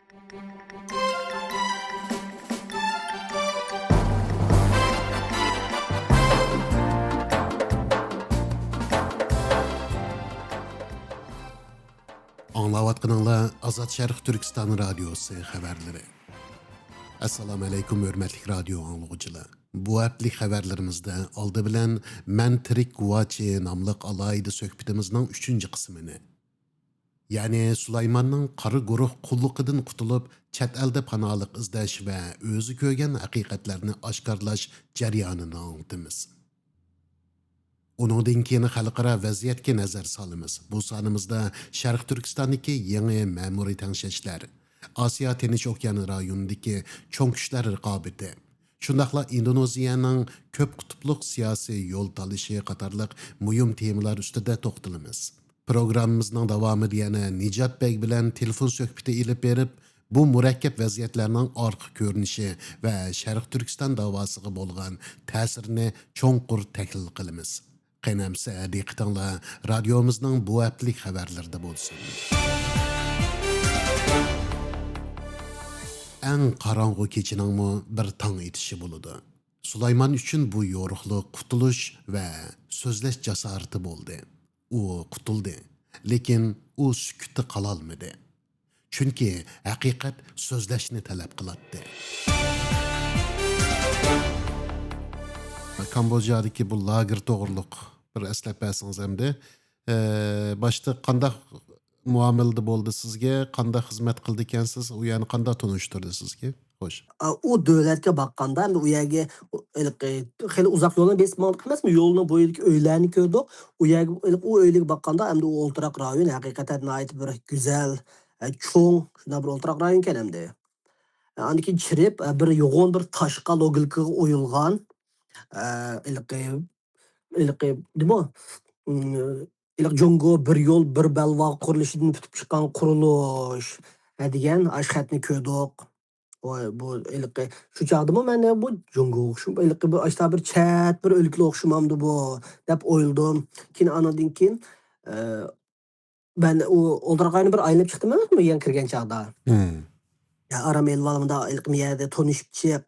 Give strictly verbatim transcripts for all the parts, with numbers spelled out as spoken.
ئاڭلاۋاتقىنىڭلار ئازاد شەرق تۈركىستان رادىيوسى خەۋەرلىرى. ئەسسالامۇ ئەلەيكۇم، ھۆرمەتلىك رادىيو ئاڭلىغۇچىلار. بۇ ھەپتىلىك خەۋەرلىرىمىزدە ئالدى بىلەن مەن تىرىك گۇۋاچى ناملىق ئالاھىدە سۆھبىتىمىزنىڭ ئۈچىنچى قىسمىنى، يەنى سۇلايماننىڭ قارا گۇرۇھ قۇللۇقىدىن قۇتۇلۇپ، چەت ئەلدە پاناھلىق ئىزدەش ۋە ئۆزى كۆرگەن ھەقىقەتلەرنى ئاشكارىلاش جەريانىنى ئاڭلىتىمىز. ئۇنىڭدىن كېيىن خەلقئارا ۋەزىيەتكە نەزەر سالىمىز. بۇ سانىمىزدا شەرقىي تۈركىستاندىكى يېڭى مەمۇرىي تەڭشەشلەر، ئاسىيا تىنچ ئوكيان رايونىدىكى چوڭ كۈچلەر رىقابىتى، شۇنداقلا ئىندونېزىيەنىڭ كۆپ قۇتۇپلۇق سىياسىي يول تالىشى قاتارلىق مۇھىم تېمىلار ئۈستىدە توختىلىمىز. پروگراممىمىزنىڭ داۋامىدا يەنە نىجات بەگ بىلەن تېلېفون سۆھبىتى ئېلىپ بېرىپ، بۇ مۇرەككەپ ۋەزىيەتلەرنىڭ ئارقا كۆرۈنۈشى ۋە شەرقىي تۈركىستان داۋاسىغا بولغان تەسىرىنى چوڭقۇر تەھلىل قىلىمىز. قېنى ئەمسە دىققىتىڭلار رادىيومىزنىڭ بۇ ھەپتىلىك خەۋەرلىرىدە بولسۇن. ئەڭ قاراڭغۇ كېچىنىڭمۇ بىر تاڭ ئېتىشى بولىدۇ. سۇلايمان ئۈچۈن بۇ يورۇقلۇق قۇتۇلۇش ۋە سۆزلەش جاسارىتى بولدى. ئۇ قۇتۇلدى، لېكىن ئۇ سۈكۈتتە قالالمىدى. چۈنكى ھەقىقەت سۆزلەشنى تەلەپ قىلاتتى. كامبودژادىكى بۇ لاگېر توغرۇلۇق بىر ئەسلەپ بەرسىڭىز ئەمدى. ئە، باشتا قانداق مۇئامىلىدە بولدى سىزگە؟ قانداق خىزمەت قىلدىكەنسىز؟ ئۇ يەرنى قانداق تونۇشتۇردى سىزگە؟ خوش. ئا، ئۇ دۆلەتكە باققاندا، ئەمدى ئۇ يەرگە، ئۇ، ھېلىقى، خېلى ئۇزاق يولنى بېسىپ ماڭدۇق ئەمەسمۇ؟ يولنىڭ بويىدىكى ئۆيلەرنى كۆردۇق. ئۇ يەرگە، ھېلىقى ئۇ ئۆيلەرگە باققاندا، ئەمدى ئۇ ئولتۇراق رايون ھەقىقەتەن ناھايىتى بىر گۈزەل، ئە، چوڭ، شۇنداق بىر ئولتۇراق رايونكەن ئەمدى. ئە، ئاندىن كېيىن چىرىپ، ئە، بىر يوغان بىر تاشقا لوگىكىغا ئويۇلغان، ئە، ھېلىقى، ھېلىقى، نېمە؟ ئىم، ھېلىقى جۇڭگو بىر يول، بىر بەلباغ قۇرۇلۇشىدىن پۈتۈپ چىققان قۇرۇلۇش، ھە، دېگەن ئاشۇ خەتنى كۆردۇق. ۋاي، بۇ ھېلىقى، شۇ چاغدىمۇ مەن بۇ جۇڭگوغا ئوخشىمايدۇ، ھېلىقى بىر ئاشتا بىر چەت بىر ئۆلكىگە ئوخشىمامدۇ بۇ، دەپ ئويلىدىم. كېيىن ئانىڭدىن كېيىن، ئە، مەن ئۇ ئولتۇراق رايوننى بىر ئايلىنىپ چىقتىم ئەمەسمۇ، يېڭى كىرگەن چاغدا. مم. يا، ئارام ئېلىۋال، مۇنداق ھېلىقى يەردە تونۇشۇپ چىق،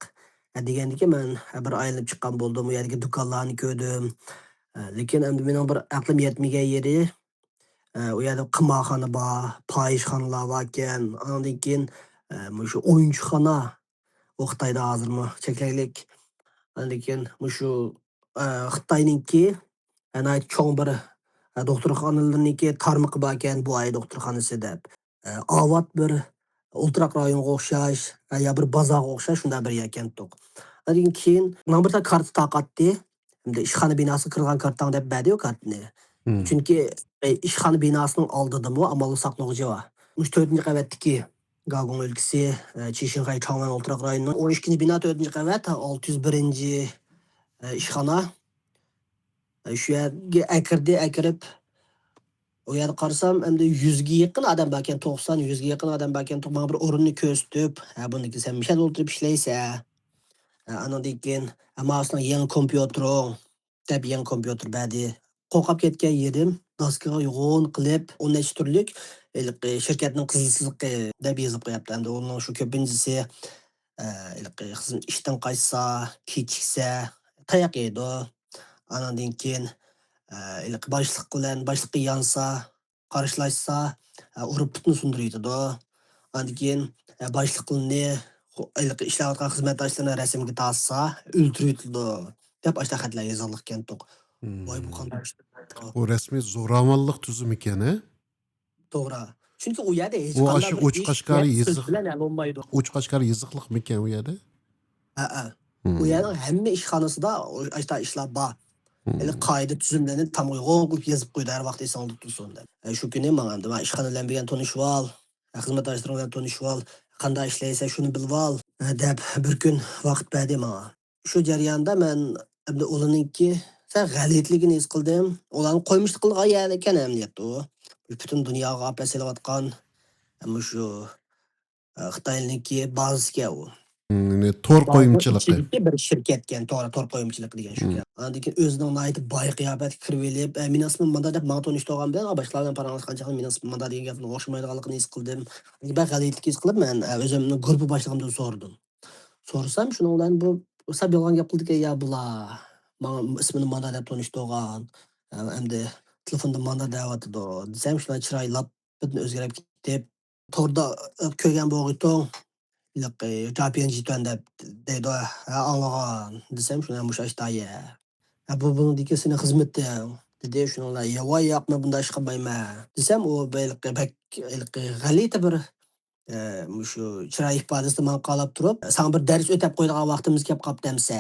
ھە، دېگەندىكىن مەن، ھە، بىر ئايلىنىپ چىققان بولدۇم، ئۇ يەردىكى دۇكانلارنى كۆردۈم. ھە، لېكىن ئەمدى مېنىڭ بىر ئەقلىم يەتمىگەن يېرى، ئە، ئۇ يەردە قىمارخانا بار، پاھىشخانىلار باركەن. ئاندىن كېيىن، ئە، مۇشۇ ئويۇنچۇخانا، ئۇ خىتايدا ھازىرمۇ چەكلىكلىك. ئاندىن كېيىن مۇشۇ، ئە، خىتاينىڭكى، ئە، ناھايىتى چوڭ بىر، ئە، دوختۇرخانىلىرىنىڭكى تارمىقى باركەن، بۇ ئاي دوختۇرخانىسى دەپ. ئە، ئاۋات بىر ئولتۇراق رايونغا ئوخشاش، ئە، يا بىر بازارغا ئوخشاش شۇنداق بىر يەر كەنتۇق. ئاندىن كېيىن ماڭا بىر تال كارتا تارقاتتى. ئەمدى ئىشخانا بىناسىغا كىرىدىغان كارتاڭ دەپ بەردى ئۇ كارتىنى. مم. چۈنكى، ئە، ئىشخانا بىناسىنىڭ ئالدىدىمۇ ئامانلىق ساقلىغۇچى بار. مۇشۇ تۆتىنچى قەۋەتتىكى گاگۇڭ ئۆلكىسى، ئە، چىشىنخەي چاڭۋەن ئولتۇراق رايونىنىڭ ئون ئىككىنچى بىنا، تۆتىنچى قەۋەت، ئالتە يۈز بىرىنچى، ئە، ئىشخانا. ئە، شۇ يەرگە ئەكىردى، ئەكىرىپ، ئۇ يەردە قارىسام، ئەمدى يۈزگە يېقىن ئادەم باركەن، توقسان، يۈزگە يېقىن ئادەم باركەن، ماڭا بىر ئورۇننى كۆرسىتىپ، ھە، بۇنىڭدىن كېيىن سەن مۇشۇ يەردە ئولتۇرۇپ ئىشلەيسەن. ھە، ئانىڭدىن كېيىن، ھە، ماۋۇ سېنىڭ يېڭى كومپيۇتېرىڭ، دەپ يېڭى كومپيۇتېر بەردى. قورقۇپ كەتكەن يېرىم، داسكىغا يوغان قىلىپ، ئون نەچچە تۈرلۈك ھېلىقى شىركەتنىڭ قىزىل سىزىقى دەپ يېزىپ قويۇپتۇ. ئەمدى ئۇنىڭ شۇ كۆپىنچىسى، ئە، ھېلىقى خىزمەت ئىشتىن قاچسا، كېچىكسە، تاياق يەيدۇ. ئانىڭدىن كېيىن، ئە، ھېلىقى باشلىق بىلەن، باشلىققا يانسا، قارشىلاشسا، ئە، ئۇرۇپ پۇتىنى سۇندۇرۇۋېتىدۇ. ئاندىن كېيىن، ئە، باشلىقلىرىنى، خو-، ھېلىقى ئىشلەۋاتقان خىزمەتداشلىرىنى رەسىمگە تارتسا، ئۆلتۈرۈۋېتىلىدۇ، دەپ ئاشۇنداق خەتلەر يېزىلغانىكەنتۇق. ۋاي، بۇ مم. قانداق ئىش؟ ئۇ رەسمىي زوراۋانلىق تۈزۈمىكەن، ھە؟ توغرا. چۈنكى ئۇ يەردە ئۇ ھېچقانداق ئاشۇ بىر ئىش ئوچۇق ئاشكارا نەپ سۆز يېزىق-، بىلەن ھەل بولمايدۇ. ئوچۇق ئاشكارا يېزىقلىقمىكەن ئۇ يەردە؟ ھەئە. مم. ئۇ يەرنىڭ ھەممە ئىشخانىسىدا ئاشۇنداق ئىشلار بار. مم. ھېلى قائىدە تۈزۈملەرنى تامغا يوغان قىلىپ يېزىپ قويدى، ھەر ۋاقىت ئېسىڭدە تۇرسۇن دەپ. ئە، شۇ كۈنى ماڭا ئەمدى، مانا ئىشخانىلار بىلەن تونۇشۇۋال، خىزمەتداشلىرىڭ بىلەن تونۇشۇۋال، قانداق ئىشلەيسەن، شۇنى بىلىۋال، ئە، دەپ بىر كۈن ۋاقىت بەردى ماڭا. شۇ جەرياندا مەن ئەمدى ئۇلارنىڭكى سەل غەلىتىلىكىنى ھېس قىلدىم. ئۇلارنىڭ قويمۇشلۇق قىلغان يەرلىككەن ئەمەلىيەتتە ئۇ. پۈتۈن دۇنياغا ئاپەت سېلىۋاتقان، مۇشۇ، ئە، خىتاينىڭكى بازىسىكەن ئۇ. مم، تور بازار قويمىچىلىقى. ئىچىدىكى بىر شىركەتكەن، تور، تور قويمىچىلىقى دېگەن شۇ مم. گەپ. ئاندىن كېيىن ئۆزىنىڭ ناھايىتى باي قىياپەتكە كىرىۋېلىپ، ئە، مېنىڭ ئىسمىم مانا دەپ ماڭا تونۇشتۇرغان بىلەن، باشقىلار بىلەن پاراڭلاشقان چاغدا مېنىڭ ئىسمىم مانا دېگەن گەپنىڭ ئوخشىمايدىغانلىقىنى ھېس قىلدىم. بەك غەلىتىلىك ھېس قىلىپ، مەن، ئە، ئۆزۈمنىڭ گۇرۇپپا باشلىقىمدىن سورىدىم. سورىسام، شۇنىڭ بىلەن بۇ سەپ يالغان گەپ قىلدىكەن، يا بۇلار ماڭا ئىسمىنى مانا دەپ تونۇشتۇرغان، ئە، ئەمدى تېلېفوندا مانا دەۋاتىدۇ دېسەم، شۇلار چىرايى لاپپىدىن ئۆزگىرىپ كېتىپ، توردا كۆرگەن بولغىيتۇڭ، ھېلىقى جاپيەن جىتۈەن دەپ دەيدۇ، ھە، ئاڭلىغان دېسەم، شۇنى مۇشۇ ئاشتايە. ھە، بۇ بۇنىڭدىكى سېنىڭ خىزمىتىڭ دېدى، شۇنىڭ بىلەن، يا ۋاي ياق، مەن بۇنداق ئىش قىلمايمەن دېسەم، ئۇ ھېلىقى بەك ھېلىقى غەلىتە بىر، ئە، مۇشۇ چىراي ئىپادىسىدە ماڭا قاراپ تۇرۇپ، ساڭا بىر دەرس ئۆتەپ قويىدىغان ۋاقتىمىز كەپ قاپتۇ ئەمسە.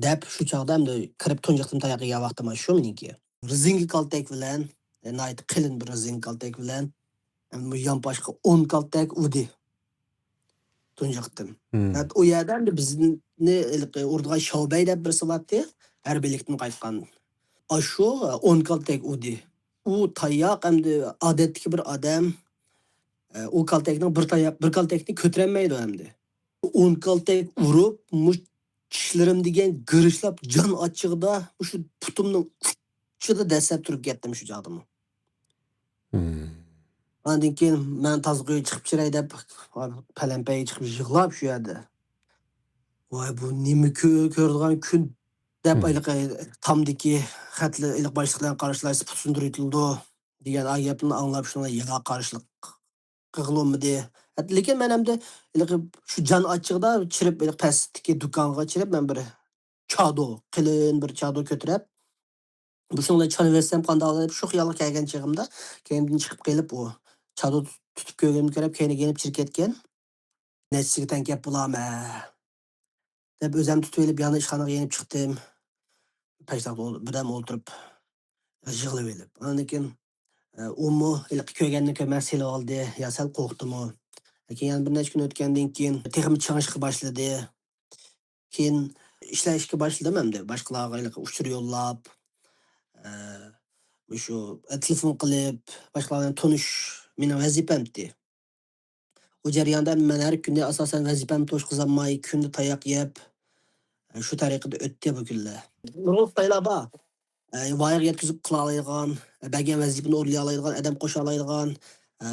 دەپ شۇ چاغدا ئەمدى كىرىپ تۇنجى قېتىم تاياق يېگەن ۋاقتىم شۇ مېنىڭكى. رېزىنكا كالتەك بىلەن، ناھايىتى قېلىن بىر رېزىنكا كالتەك بىلەن، ئەمدى بۇ يانپاشقا ئون كالتەك ئۇدى. تۇنجى قېتىم. مم. ھەتتا ئۇ يەردە ئەمدى بىزنى ھېلىقى ئۇرىدىغان شاۋبەي دەپ بىرسى بارتى. ھەربىيلىكتىن قايتقان. ئاشۇ ئون كالتەك ئۇدى. ئۇ تاياق ئەمدى ئادەتتىكى بىر ئادەم، ئە، ئۇ كالتەكنىڭ بىر تاياق، بىر كالتەكنى كۆتۈرەلمەيدۇ ئەمدى. ئون كالتەك ئۇرۇپ، مۇ-، چىشلىرىم دېگەن گىرىشلاپ، جان ئاچچىقىدا مۇشۇ پۇتۇمنىڭ ئۇچىدا دەسسەپ تۇرۇپ كەتتىم شۇ چاغدىمۇ. مم. ئاندىن كېيىن مەن تازا قويۇپ چىقىپ چىراي دەپ، پەلەمپەيگە چىقىپ يىغلاپ شۇ يەردە. ۋاي، بۇ نېمە كۆ-، كۆرىدىغان كۈن دەپ، مم. ھېلىقى تامدىكى خەتلەر، ھېلىقى باشلىق بىلەن قارشىلاشسا پۇت سۇندۇرۇۋېتىلىدۇ دېگەن ئا گەپنى ئاڭلاپ، شۇنىڭغا يىغا قارشىلىق قىلغىلى بولمىدى. ھەتتا لېكىن مەن ئەمدى ھېلىقى شۇ جان ئاچچىقىدا چىرىپ، ھېلىقى پەستىكى دۇكانغا چىرىپ، مەن بىر چادۇ، قېلىن بىر چادۇ كۆتۈرۈپ، مۇشۇنىڭ بىلەن چانىۋەرسەم قانداق دەپ شۇ خىيالغا كەلگەن چېغىمدا، كەينىمدىن چىقىپ قېلىپ، ئۇ چادۇ تۇتۇپ كۆرگىنىمنى كۆرۈپ، كەينىگە يېنىپ چىرىپ كەتكەن. نەچچىسىگە تەڭ كەپ بولامەن دەپ ئۆزۈم تۇتۇۋېلىپ يەنە ئىشخانىغا يېنىپ چىقتىم. پەشتاقتا ئول-، بىردەم ئولتۇرۇپ يىغلىۋېلىپ. ئاندىن كېيىن، ئە، ئۇمۇ ھېلىقى كۆرگەننى كۆرمەس سېلىۋالدى. يا سەل قورقتىمۇ. لېكىن يەنە بىر نەچچە كۈن ئۆتكەندىن كېيىن تېخىمۇ چىڭىشقا باشلىدى. كېيىن ئىشلەشكە باشلىدىم ئەمدى. باشقىلارغا ھېلىقى ئۇچۇر يوللاپ، ئە، مۇشۇ، ئە، تېلېفون قىلىپ، باشقىلار بىلەن تونۇشۇش مېنىڭ ۋەزىپەمتى. ئۇ جەرياندا مەن ھەر كۈنى ئاساسەن ۋەزىپەمنى توشقۇزالماي، كۈندە تاياق يەپ، شۇ تەرىقىدە ئۆتتى بۇ كۈنلەر. نۇرغۇن خىتايلار بار. ئە، ۋايىغا يەتكۈزۈپ قىلالايدىغان، بەرگەن ۋەزىپىنى ئورۇنلىيالايدىغان، ئادەم قوشالايدىغان، ئە،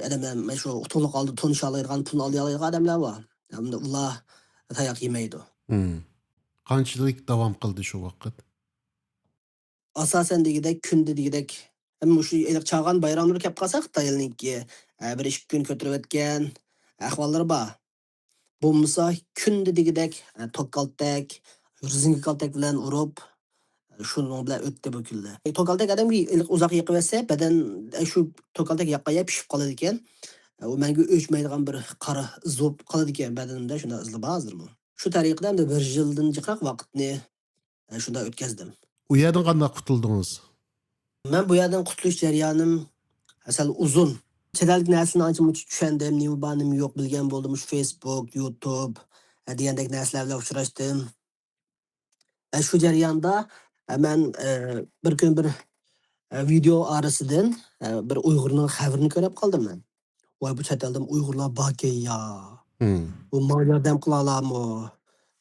ئادەم، مەن شۇ ئۇتۇقلۇق ئالدى تونۇشالايدىغان، پۇلنى ئالىيالايدىغان ئادەملەر بار. ئەمدى ئۇلار تاياق يېمەيدۇ. مم. قانچىلىك داۋام قىلدى شۇ ۋاقىت؟ ئاساسەن دېگۈدەك، كۈندە دېگۈدەك، ھەم مۇشۇ ھېلىقى چاغان بايراملىرى كەپ قالسا خىتايلارنىڭكى، ئە، بىر ئىككى كۈن كۆتۈرۈۋەتكەن ئەھۋاللىرى بار. بولمىسا كۈندە دېگۈدەك، ئە، توك كالتەك، رېزىنكا كالتەك بىلەن ئۇرۇپ، شۇنىڭ بىلەن ئۆتتى بۇ كۈنلەر. ئە، توك كالتەك ئادەمگە ھېلىقى ئۇزاق يېقىۋەتسە، بەدەن، ئە، شۇ توك كالتەك ياققان يەر پىشىپ قالىدىكەن. ئە، ئۇ مەڭگۈ ئۆچمەيدىغان بىر قارا ئىز بولۇپ قالىدىكەن بەدىنىمدە، شۇنداق ئىزلار بار ھازىرمۇ. شۇ تەرىقىدە ئەمدى بىر يىلدىن جىقراق ۋاقىتنى، ئە، شۇنداق ئۆتكەزدىم. ئۇ يەردىن قانداق قۇتۇلدىڭىز؟ مەن بۇ يەردىن قۇتۇلۇش جەريانىم سەل ئۇزۇن. چەت ئەلدىكى نەرسىلەرنى ئانچە-مۇنچە چۈشەندىم، نېمە بار، نېمە يوق بىلگەن بولدۇم. مۇشۇ فېيسبۇك، يۇتۇب، ئە، دېگەندەك نەرسىلەر بىلەن ئۇچراشتىم. ئە، شۇ جەرياندا، ئە، مەن، ئە، بىر كۈن بىر، ئە، ۋىدېئو ئارىسىدىن، ئە، بىر ئۇيغۇرنىڭ خەۋىرىنى كۆرۈپ قالدىم مەن. ۋاي، بۇ چەت ئەلدىمۇ ئۇيغۇرلار باركەن يا. مم. بۇ ماڭا ياردەم قىلالارمۇ؟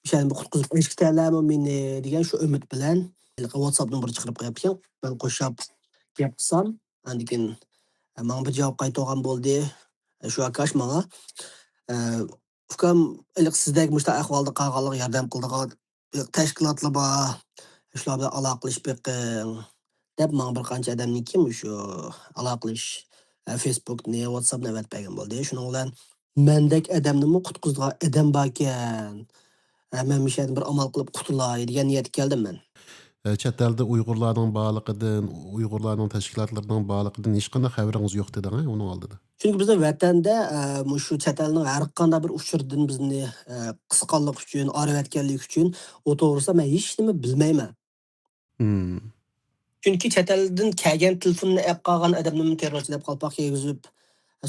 مۇشۇ يەردىن قۇتقۇزۇپ ئېلىشىپ كېتەلەرمۇ مېنى؟ دېگەن شۇ ئۈمىد بىلەن ھېلىقى ۋاتساپ نومۇرى چىقىرىپ قويۇپتىكەن. مەن قوشاپ گەپ قىلسام، ئاندىن كېيىن، ئە، ماڭا بىر جاۋاب قايتۇرغان بولدى. ئە، شۇ ئاكاش ماڭا، ئە، ئۇكام، ھېلىقى سىزدەك مۇشۇنداق ئەھۋالدا قالغانلارغا ياردەم قىلىدىغان تەشكىلاتلار بار، شۇلار بىلەن ئالاقىلىشىپ بېقىڭ، دەپ ماڭا بىر قانچە ئادەمنىڭكى مۇشۇ ئالاقىلىشىش، ئە، فېيسبۇكنى، ۋاتساپنى ئەۋەتىپ بەرگەن بولدى. شۇنىڭ بىلەن مەندەك ئادەمنىمۇ قۇتقۇزىدىغان ئادەم باركەن. ئە، مەن مۇشۇ يەردىن بىر ئامال قىلىپ قۇتۇلاي دېگەن نىيەتكە كەلدىم مەن. ئە، چەت ئەلدە ئۇيغۇرلارنىڭ بارلىقىدىن، ئۇيغۇرلارنىڭ تەشكىلاتلىرىنىڭ بارلىقىدىن ھېچقانداق خەۋىرىڭىز يوق دېدىڭ، ھە، ئۇنىڭ ئالدىدا. چۈنكى بىزنىڭ ۋەتەندە، ئە، مۇشۇ چەت ئەلنىڭ ھەر قانداق بىر ئۇچۇرىدىن بىزنى، ئە، قىسقانلىقى ئۈچۈن، ئايرىۋەتكەنلىكى ئۈچۈن ئۇ توغرىسىدا مەن ھېچنېمە بىلمەيمەن. مم. چۈنكى چەت ئەلدىن كەلگەن تېلېفوننى ئەپ قالغان ئادەمنىمۇ تېررورچى دەپ قالپاق كىيگۈزۈپ،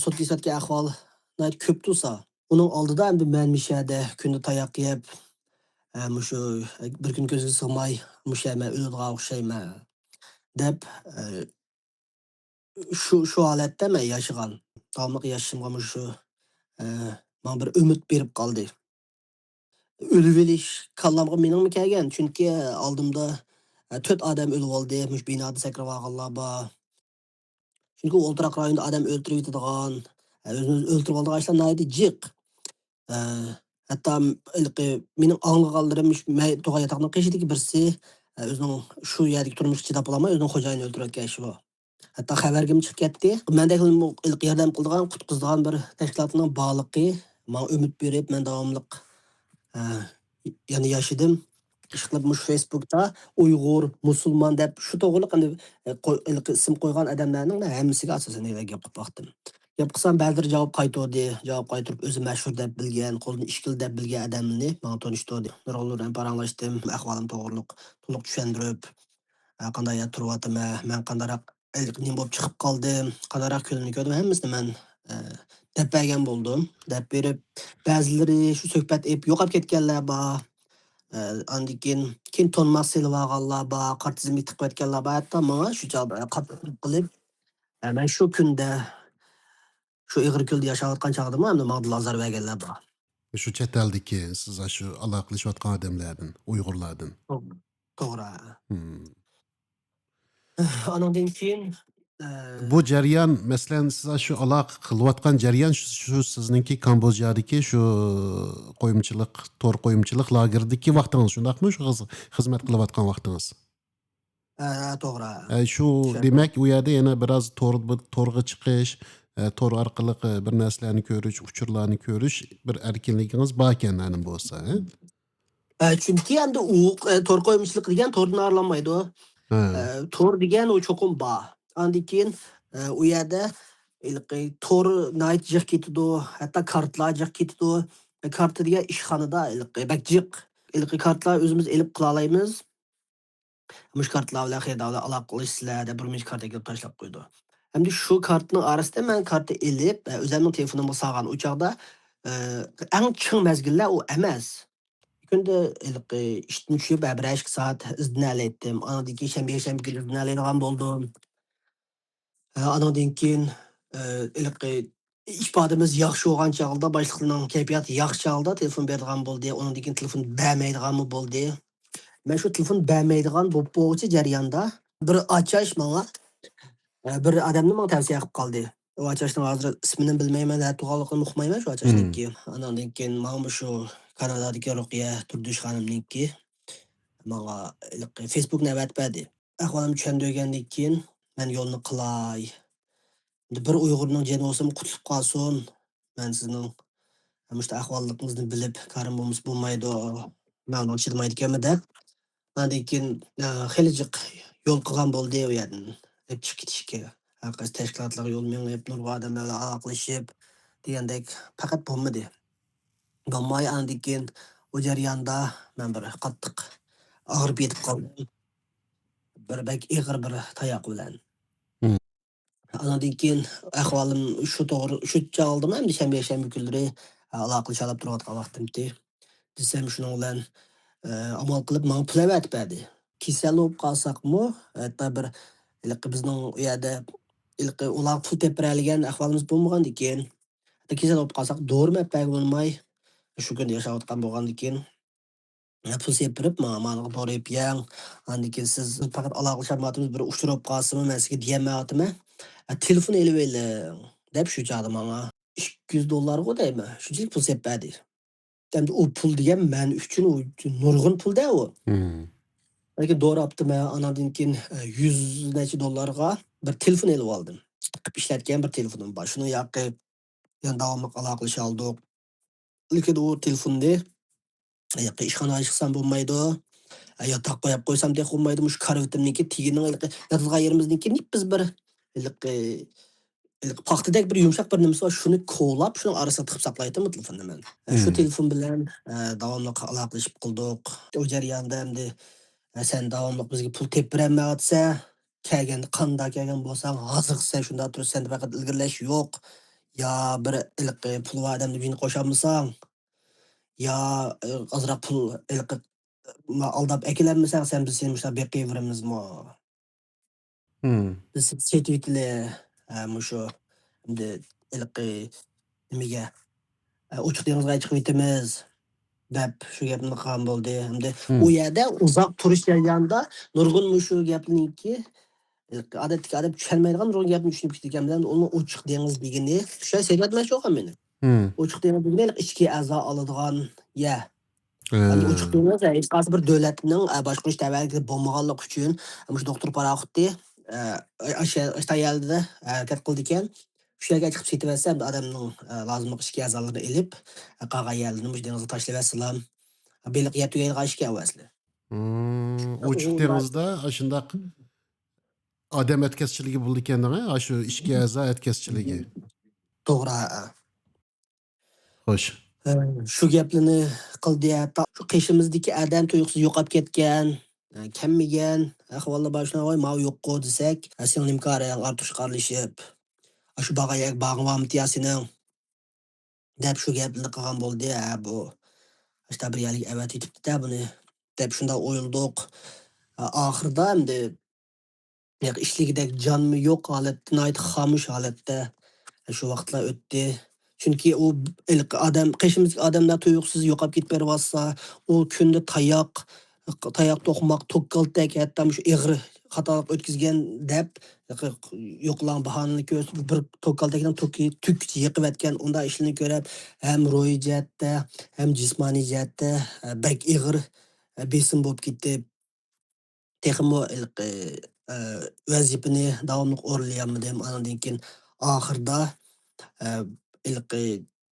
سوتكا سەتكە ئەھۋال ناھايىتى كۆپ تۇرسا، ئۇنىڭ ئالدىدا ئەمدى مەن مۇشۇ يەردە كۈندە تاياق يەپ، ئە، مۇشۇ بىر كۈن كۆزگە سىغماي، مۇشۇ يەردە مەن ئۆلىدىغان ئوخشايمەن دەپ، ئە، شۇ، شۇ ھالەتتە مەن ياشىغان. داۋاملىق ياشىشىمغا مۇشۇ، ئە، ماڭا بىر ئۈمىد بېرىپ قالدى. ئۆلۈۋېلىش كاللامغا مېنىڭمۇ كەلگەن. چۈنكى ئالدىمدا، ئە، تۆت ئادەم ئۆلۈۋالدى. مۇشۇ بىنادا سەكرەۋالغانلار بار. چۈنكى ئولتۇراق رايوندا ئادەم ئۆلتۈرۈۋېتىدىغان، ئە، ئۆزىنى ئۆزى ئۆلتۈرۈۋالىدىغان ئىشلار ناھايىتى جىق. ئە، ھەتتا ھېلىقى مېنىڭ ئاڭلىغانلىرىم، شۇ مەي-، تۇغان ياتاقنىڭ قېشىدىكى بىرسى، ئە، ئۆزىنىڭ شۇ يەردىكى تۇرمۇشىغا چىداپ بولالماي ئۆزىنىڭ خوجايىنىنى ئۆلتۈرۈۋەتكەن ئىشى بار. ھەتتا خەۋەرگىمۇ چىقىپ كەتتى. مەندەك ھېلىقى ياردەم قىلىدىغان، قۇتقۇزىدىغان بىر تەشكىلاتنىڭ بارلىقى ماڭا ئۈمىد بېرىپ، مەن داۋاملىق، ئە، يەنە ياشىدىم. ئىشقىلىپ مۇشۇ فېيسبۇكتا ئۇيغۇر، مۇسۇلمان دەپ شۇ توغرىلىق ئەمدى، ئە، قوي-، ھېلىقى ئىسىم قويغان ئادەملەرنىڭ ھەممىسىگە ئاساسەن گەپ قىلىپ باقتىم. گەپ قىلسام بەزىلىرى جاۋاب قايتۇردى. جاۋاب قايتۇرۇپ ئۆزى مەشھۇر دەپ بىلگەن، قولىدىن ئىش كېلىدۇ دەپ بىلگەن ئادەمنى ماڭا تونۇشتۇردى. نۇرغۇنلىرى بىلەن پاراڭلاشتىم، ئەھۋالىم توغرۇلۇق تولۇق چۈشەندۈرۈپ، ئە، قانداق يەردە تۇرۇۋاتىمەن، مەن قانداقراق، ئە، نېمە بولۇپ چىقىپ قالدىم، قانداقراق كۆلىمىنى كۆردۈم، ھەممىسىنى مەن، ئە، دەپ بەرگەن بولدۇم. دەپ بېرىپ، بەزىلىرى شۇ سۆھبەت ئېلىپ يوقاپ كەتكەنلەر بار. ئە، ئاندىن كېيىن، كېيىن تونماس سېلىۋالغانلار بار، قارا تىزىملىك تىقىۋەتكەنلەر بار. ھەتتا ماڭا شۇ چاغدا قاتتىق قىلىپ، ئە، مەن شۇ كۈندە شۇ ئېغىر كۆلدە ياشاۋاتقان چاغدىمۇ ئەمدى ماڭا ئازار بەرگەنلەر بار. شۇ چەت ئەلدىكى سىز شۇ ئالاقىلىشىۋاتقان ئادەملەردىن، ئۇيغۇرلاردىن. توغرا. توغرا. مم. ئانىڭدىن كېيىن، ئە، بۇ جەريان، مەسىلەن، سىز شۇ ئالاقە قىلىۋاتقان جەريان شۇ، شۇ سىزنىڭكى كامبودژادىكى شۇ قويمىچىلىق، تور قويمىچىلىق لاگېرىدىكى ۋاقتىڭىز، شۇنداقمۇ؟ شۇ خىز-، خىزمەت قىلىۋاتقان ۋاقتىڭىز. ھە، توغرا. ئە، شۇ، شۇ. دېمەك، ئۇ يەردە يەنە بىراز تور، تورغا چىقىش، ئە، تور ئارقىلىق، ئە، بىر نەرسىلەرنى كۆرۈش، ئۇچۇرلارنى كۆرۈش بىر ئەركىنلىكىڭىز باركەن، ئەنە بولسا، ھە؟ ئە، چۈنكى ئەمدى ئۇ، ئە، تور قويمىچىلىق دېگەن توردىن ئايرىلالمايدۇ. ھە. ئە، تور دېگەن ئۇ چوقۇم بار. ئاندىن كېيىن، ئە، ئۇ يەردە ھېلىقى تور ناھايىتى جىق كېتىدۇ، ھەتتا كارتىلار جىق كېتىدۇ. ئە، كارتا دېگەن ئىشخانىدا ھېلىقى بەك جىق. ھېلىقى كارتىلار ئۆزىمىز ئېلىپ قىلالايمىز. مۇشۇ كارتىلار بىلەن خېرىدارلار ئالاقە قىلىشسىلەر دەپ بىر مۇنچە كارتا ئەكېلىپ تاشلاپ قويىدۇ. ئەمدى شۇ كارتىنىڭ ئارىسىدا مەن كارتا ئېلىپ، ئە، ئۆزۈمنىڭ تېلېفونۇمغا سالغان ئۇ چاغدا، ئە، ئەڭ چىڭ مەزگىللەر ئۇ ئەمەس. كۈندە ھېلىقى ئىشتىن چۈشۈپ، ھە، بىر ئىككى سائەت ئىزدىنەلەيتتىم. ئاندىن كېيىن شەنبە، يەكشەنبە كۈنى ئىزدىنەلەيدىغان بولدۇم. ھە، ئانىڭدىن كېيىن، ئە، ھېلىقى ئىپادىمىز ياخشى بولغان چاغدا، باشلىقنىڭ كەيپىياتى ياخشى چاغدا تېلېفون بېرىدىغان بولدى، ئۇنىڭدىن كېيىن تېلېفون بەرمەيدىغانمۇ بولدى. مەن شۇ تېلېفون بەرمەيدىغان بولۇپ بولغۇچە جەرياندا بىر ئاچاش ماڭا، ئە، بىر ئادەمنى ماڭا تەۋسىيە قىلىپ قالدى. ئۇ ئاچاشنىڭ ھازىر ئىسمىنى بىلمەيمەن، نەدە تۇرغانلىقىنى ئۇقمايمەن شۇ ئاچاشنىڭكى. ئانىڭدىن كېيىن ماڭا مۇشۇ كانادادىكى رۇقىيە تۇردۇش خانىمنىڭكى ماڭا ھېلىقى فېيسبۇكنى ئەۋەتىپ بەردى. ئەھۋالىمنى چۈشەندۈرگەندىن كېيىن، مەن يولنى قىلاي. بىر ئۇيغۇرنىڭ جېنى بولسىمۇ قۇتۇلۇپ قالسۇن. مەن سىزنىڭ مۇشۇ ئەھۋاللىقىڭىزنى بىلىپ، كارىم بولمىسا بولمايدۇ. مەن ئۇنىڭغا چىدىمايدىكەنمەن دەپ. ئاندىن كېيىن، ئە، خېلى جىق يول قىلغان بولدى ئۇ يەردىن. ئېلىپ چىقىپ كېتىشكە. ھەر قايسى تەشكىلاتلارغا يول مېڭىپ، نۇرغۇن ئادەملەر بىلەن ئالاقىلىشىپ دېگەندەك، پەقەت بولمىدى. بولماي، ئاندىن كېيىن ئۇ جەرياندا مەن بىر قاتتىق ئاغرىپ يېتىپ قالدىم. بىر بەك ئېغىر بىر تاياق بىلەن. مم. ئانىڭدىن كېيىن ئەھۋالىم شۇ توغرا، شۇ چاغلىدىمۇ ئەمدى شەنبە، يەكشەنبە كۈنلىرى ئالاقىلىشالاپ تۇرۇۋاتقان ۋاقتىمتى. دېسەم شۇنىڭ بىلەن، ئە، ئامال قىلىپ ماڭا پۇل ئەۋەتىپ بەردى. كېسەل بولۇپ قالساقمۇ، ھەتتا بىر ھېلىقى بىزنىڭ ئۇ يەردە ھېلىقى ئۇلارغا پۇل تېپىپ بېرەلىگەن ئەھۋالىمىز بولمىغاندىكىن، كېسەل بولۇپ قالساق دورىمۇ ئەپ بەرگىلى بولماي، شۇ كۈندە ياشاۋاتقان بولغاندىكىن، پۇل سېلىپ بېرىپ، ماڭا، ماڭا دورا ئېلىپ يەڭ. ئاندىن كېيىن سىز پەقەت ئالاقىلىشالمايۋاتىمىز، بىر ئۇچۇر بولۇپ قالسىمۇ، مەن سىزگە دېيەلمەيۋاتىمەن. ئە، تېلېفون ئېلىۋېلىڭ، دەپ شۇ چاغدا ماڭا ئىككى يۈز دوللارغۇ دەيمەن، شۇنچىلىك پۇل سېلىپ بەردى. ئەمدى ئۇ پۇل دېگەن مەن ئۈچۈن ئۇ نۇرغۇن پۇل-دە ئۇ. مم. لېكىن دورا ئاپتىمەن، ئاناندىن كېيىن، ئە، يۈز نەچچە دوللارغا بىر تېلېفون ئېلىۋالدىم. قىلىپ ئىشلەتكەن بىر تېلېفونۇم بار. شۇنى ياقى يەنە داۋاملىق ئالاقىلىشالدۇق. لېكىن ئۇ تېلېفوننى ياقى ئىشخانىغا چىقسام بولمايدۇ. ياتاققا قويۇپ قويسام تېخى بولمايدۇ. مۇشۇ كارىۋىتىمنىڭكى تېگىنىڭ ھېلىقى ياتىدىغان يېرىمىزنىڭكى نېپىز بىر ھېلىقى، ھېلىقى پاختىدەك بىر يۇمشاق بىر نېمىسى بار. شۇنى كولاپ، شۇنىڭ ئارىسىغا تىقىپ ساقلايتتىم بۇ تېلېفوننى مەن. شۇ مم. تېلېفون بىلەن، ئە، داۋاملىق ئالاقىلىشىپ قىلدۇق. ئۇ جەرياندا ئەمدى، ئە، سەن داۋاملىق بىزگە پۇل تېپىپ بېرەلمەيۋاتىسەن. كەلگەندە قانداق كەلگەن بولساڭ، ھازىرقى سەن شۇنداق تۇرۇپ، سەندە پەقەت ئىلگىرىلەش يوق. يا بىر ھېلىقى پۇل بار ئادەمنى بىرنى قوشالمىساڭ، يا، ئازراق پۇل ھېلىقى، ئالداپ ئەكېلەلمىسەڭ، سەن بىز سېنى مۇشۇنداق بېقىۋېرىمىزمۇ؟ مم. بىز سېتىۋېتىلى، ھە، مۇشۇ، ئەمدى ھېلىقى نېمىگە، ئوچۇق دېڭىزغا چىقىۋېتىمىز. دەپ شۇ گەپنى قىلغان بولدى. ئەمدى ئۇ يەردە ئۇزاق تۇرۇش جەريانىدا نۇرغۇن مۇشۇ گەپنىڭكى، ئادەتتىكى ئادەم چۈشەنمەيدىغان نۇرغۇن گەپنى چۈشىنىپ كېتىدىكەن. ئۇنىڭ ئوچۇق دېڭىز دېگىنى، چۈشەنسەڭلار دېمەكچى بولغان مېنى. ئوچۇق دېڭىز دېگىنى ئىچكى ئەزا ئالىدىغان يەر. ئەمدى ئوچۇق دېڭىز ھېچقايسى بىر دۆلەتنىڭ، ئە، باشقۇرۇش تەۋەلىكىدە بولمىغانلىقى ئۈچۈن، مۇشۇ دوختۇر پاراخوتى، ئە، ئاشۇ، ئاشۇ يەردە ھەرىكەت قىلىدىكەن. شۇ يەرگە چىقىپ سېتىۋەتسە، ئەمدى ئادەمنىڭ، ئە، لازىملىق ئىچكى ئەزالىرىنى ئېلىپ، ئە، قالغان يەرلىرىنى مۇشۇ دېڭىزغا تاشلىۋەتسىلا، بېلىق يەپ تۈگەيدىغان ئىشكەن ئۇ ئەسلى. ئوچۇق دېڭىزدا ئاشۇنداق ئادەم ئەتكەسچىلىكى بولىدىكەن دەڭە، ئاشۇ ئىچكى ئەزا ئەتكەسچىلىكى. توغرا، ھە. خوش. ھە، شۇ گەپلىرىنى قىلدى، ھەتتا شۇ قېشىمىزدىكى ئادەم تۇيۇقسىز يوقاپ كەتكەن، ھە، كەلمىگەن ئەھۋاللار بار. شۇنداق، «ۋاي، ماۋۇ يوققۇ» دېسەك، «ھە، سېنىڭ نېمە كارىڭ، ئارتۇقچە ئارىلىشىپ؟ ھە، شۇ بارغان يەرگە بارغىنى بارمىتى يا سېنىڭ؟» دەپ شۇ گەپنى قىلغان بولدى. ھە، بۇ ئاشتا بىر يەرلىك ئەۋەتىۋېتىپتۇ-دە بۇنى، دەپ شۇنداق ئويلىدۇق. ھە، ئاخىرىدا ئەمدى ياق، ئىشلىگۈدەك جانمۇ يوق ھالەتتە، ناھايىتى خامۇش ھالەتتە شۇ ۋاقىتلار ئۆتتى. چۈنكى ئۇ ھېلىقى ئادەم، قېشىمىزدىكى ئادەملەر تۇيۇقسىز يوقاپ كېتىپ بېرىۋاتسا، ئۇ كۈندە تاياق، تاياق توقماق، توك كالتەك، ھەتتا مۇشۇ ئېغىر خاتالىق ئۆتكۈزگەن دەپ، يوقىلاڭ باھانىنى كۆرسىتىپ، بىر توك كالتەكنىڭ توكى تۈگكىچە يېقىۋەتكەن، ئۇنداق ئىشلارنى كۆرۈپ، ھەم روھىي جەھەتتە، ھەم جىسمانىي جەھەتتە بەك ئېغىر بېسىم بولۇپ كېتىپ، تېخىمۇ ھېلىقى، ئە، ۋەزىپىنى داۋاملىق ئورۇنلىيالمىدىم. ئاندىن كېيىن ئاخىرىدا، ئە، ھېلىقى،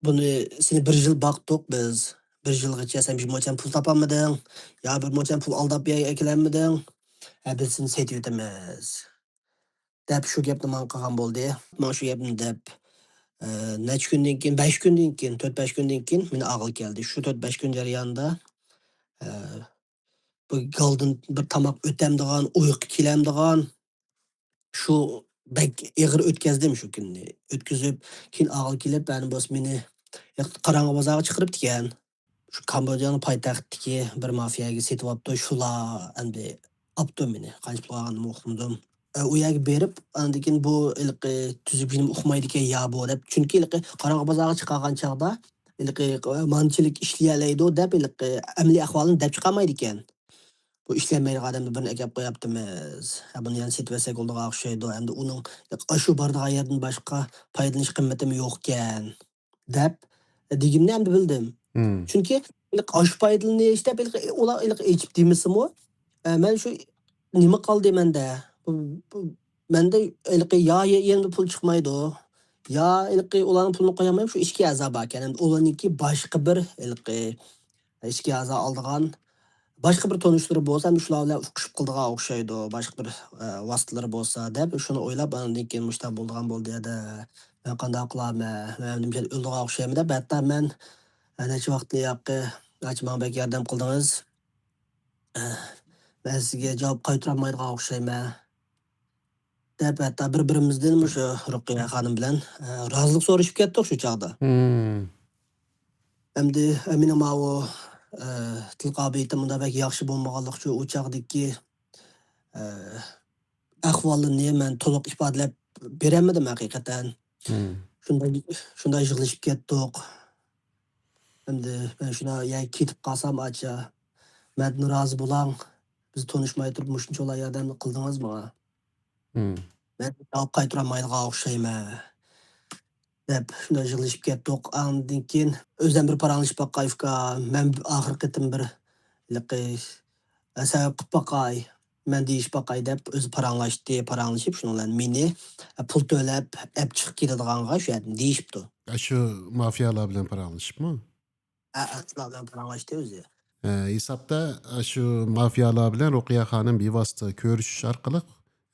«بۇنى، سېنى بىر يىل باقتۇق بىز. بىر يىلغىچە سەن بىر موچەن پۇل تاپالمىدىڭ. يا بىر موچەن پۇل ئالداپ بىر يەرگە ئەكېلەلمىدىڭ. ھە، بىز سېنى سېتىۋېتىمىز.» دەپ شۇ گەپنى ماڭا قىلغان بولدى. ماڭا شۇ گەپنى دەپ، ئە، نەچچە كۈندىن كېيىن، بەش كۈندىن كېيىن، تۆت، بەش كۈندىن كېيىن مېنى ئالغىلى كەلدى. شۇ تۆت، بەش كۈن جەريانىدا، ئە، بۇ گالدىن بىر تاماق ئۆتەمدىغان، ئۇيقۇ كېلەمدىغان، شۇ بەك ئېغىر ئۆتكەزدىم شۇ كۈننى. ئۆتكۈزۈپ، كېيىن ئاغىل كېلىپ، ئەنە بولسا مېنى قاراڭغۇ بازارغا چىقىرىپتىكەن. شۇ كامبودژانىڭ پايتەختىدىكى بىر مافىيەگە سېتىۋاپتۇ، شۇلار ئەمدى ئاپتۇ مېنى، قانچە پۇل ئالغىنىمۇ ئۇقمىدىم. ئە، ئۇ يەرگە بېرىپ، ئاندىن كېيىن بۇ ھېلىقى تۈزۈكچىنىمۇ ئۇقمايدىكەن يا بۇ دەپ. چۈنكى ھېلىقى قاراڭغۇ بازارغا چىقارغان چاغدا، ھېلىقى مانچىلىك ئىشلىيەلەيدۇ دەپ، ھېلىقى ئەمەلىي ئەھۋالىنى دەپ چىقارمايدىكەن. بۇ ئىشلەنمەيدىغان ئادەمنى بىرنى ئەكەپ قوياپتىمىز. ھە، بۇنى يەنە سېتىۋەتسەك بولىدىغان ئوخشايدۇ. ئەمدى ئۇنىڭ ئاشۇ بارىدىغان يەردىن باشقا پايدىلىنىش قىممىتىمۇ يوقكەن، دەپ دېگىنىنى ئەمدى بىلدىم. چۈنكى ئاشۇ پايدىلىنىش دەپ ئۇلار ئېچىپ دېمىسىمۇ، ئە، مەن شۇ نېمە قالدى مەندە؟ بۇ، بۇ، مەندە ھېلىقى يا يە-، يەنە پۇل چىقمايدۇ، يا ھېلىقى ئۇلارنىڭ پۇلىنى قويالمايمەن، شۇ ئىچكى ئەزا باركەن. ئەمدى ئۇلارنىڭكى باشقا بىر ھېلىقى ئىچكى ئەزا ئالىدىغان باشقا بىر تونۇشلىرى بولسا، ھەم شۇلار بىلەن ئۇقۇشۇپ قىلىدىغان ئوخشايدۇ، باشقا بىر، ئە، ۋاسىتىلىرى بولسا دەپ، شۇنى ئويلاپ، ئاندىن كېيىن مۇشۇنداق بولىدىغان بولدى يا-دە، مەن قانداق قىلارمەن، مەن نېمىشقا ئۆلىدىغان ئوخشايمەن دەپ، ھەتتا مەن، ئە، نەچچە ۋاقىتتىن ياقى، ئاچا ماڭا بەك ياردەم قىلدىڭىز، ئە، مەن سىزگە جاۋاب قايتۇرالمايدىغان ئوخشايمەن. دەپ، ھەتتا بىر-بىرىمىزدىن مۇشۇ رۇقىيە خانىم بىلەن، ئە، رازىلىق سورىشىپ كەتتۇق شۇ چاغدا. ئەمدى، ئە، مېنىڭ ماۋۇ، ئە، تىل قابىلىيىتىم ئۇنداق بەك ياخشى بولمىغانلىقى ئۈچۈن ئۇ چاغدىكى، ئە، ئەھۋالىنى مەن تولۇق ئىپادىلەپ بېرەلمىدىم ھەقىقەتەن. شۇنداق، شۇنداق يىغلىشىپ كەتتۇق. ئەمدى مەن شۇنداق يەرگە كېتىپ قالسام، ئاچا، مەندىن رازى بولاڭ. بىز تونۇشماي تۇرۇپ مۇشۇنچىلا ياردەمنى قىلدىڭىز ماڭا. مەن جاۋاب قايتۇرالمايدىغان ئوخشايمەن، دەپ شۇنداق يىغلىشىپ كەتتۇق. ئاندىن كېيىن ئۆزۈم بىر پاراڭلىشىپ باقاي، ئۇكا. مەن ئاخىرقى قېتىم بىر ھېلىقى سەۋەب قىلىپ باقاي، مەن دېيىشىپ باقاي، دەپ ئۆزى پاراڭلاشتى. پاراڭلىشىپ شۇنىڭ بىلەن مېنى پۇل تۆلەپ ئەپ چىقىپ كېتىدىغانغا شۇ يەردىن دېيىشىپتۇ. ئاشۇ مافىيالار بىلەن پاراڭلىشىپمۇ؟ ھە، ھە، شۇلار بىلەن پاراڭلاشتى ئۆزى. ھە، ھېسابتا، ئاشۇ مافىيالار بىلەن رۇقىيە خانىم بىۋاسىتە كۆرۈشۈش ئارقىلىق،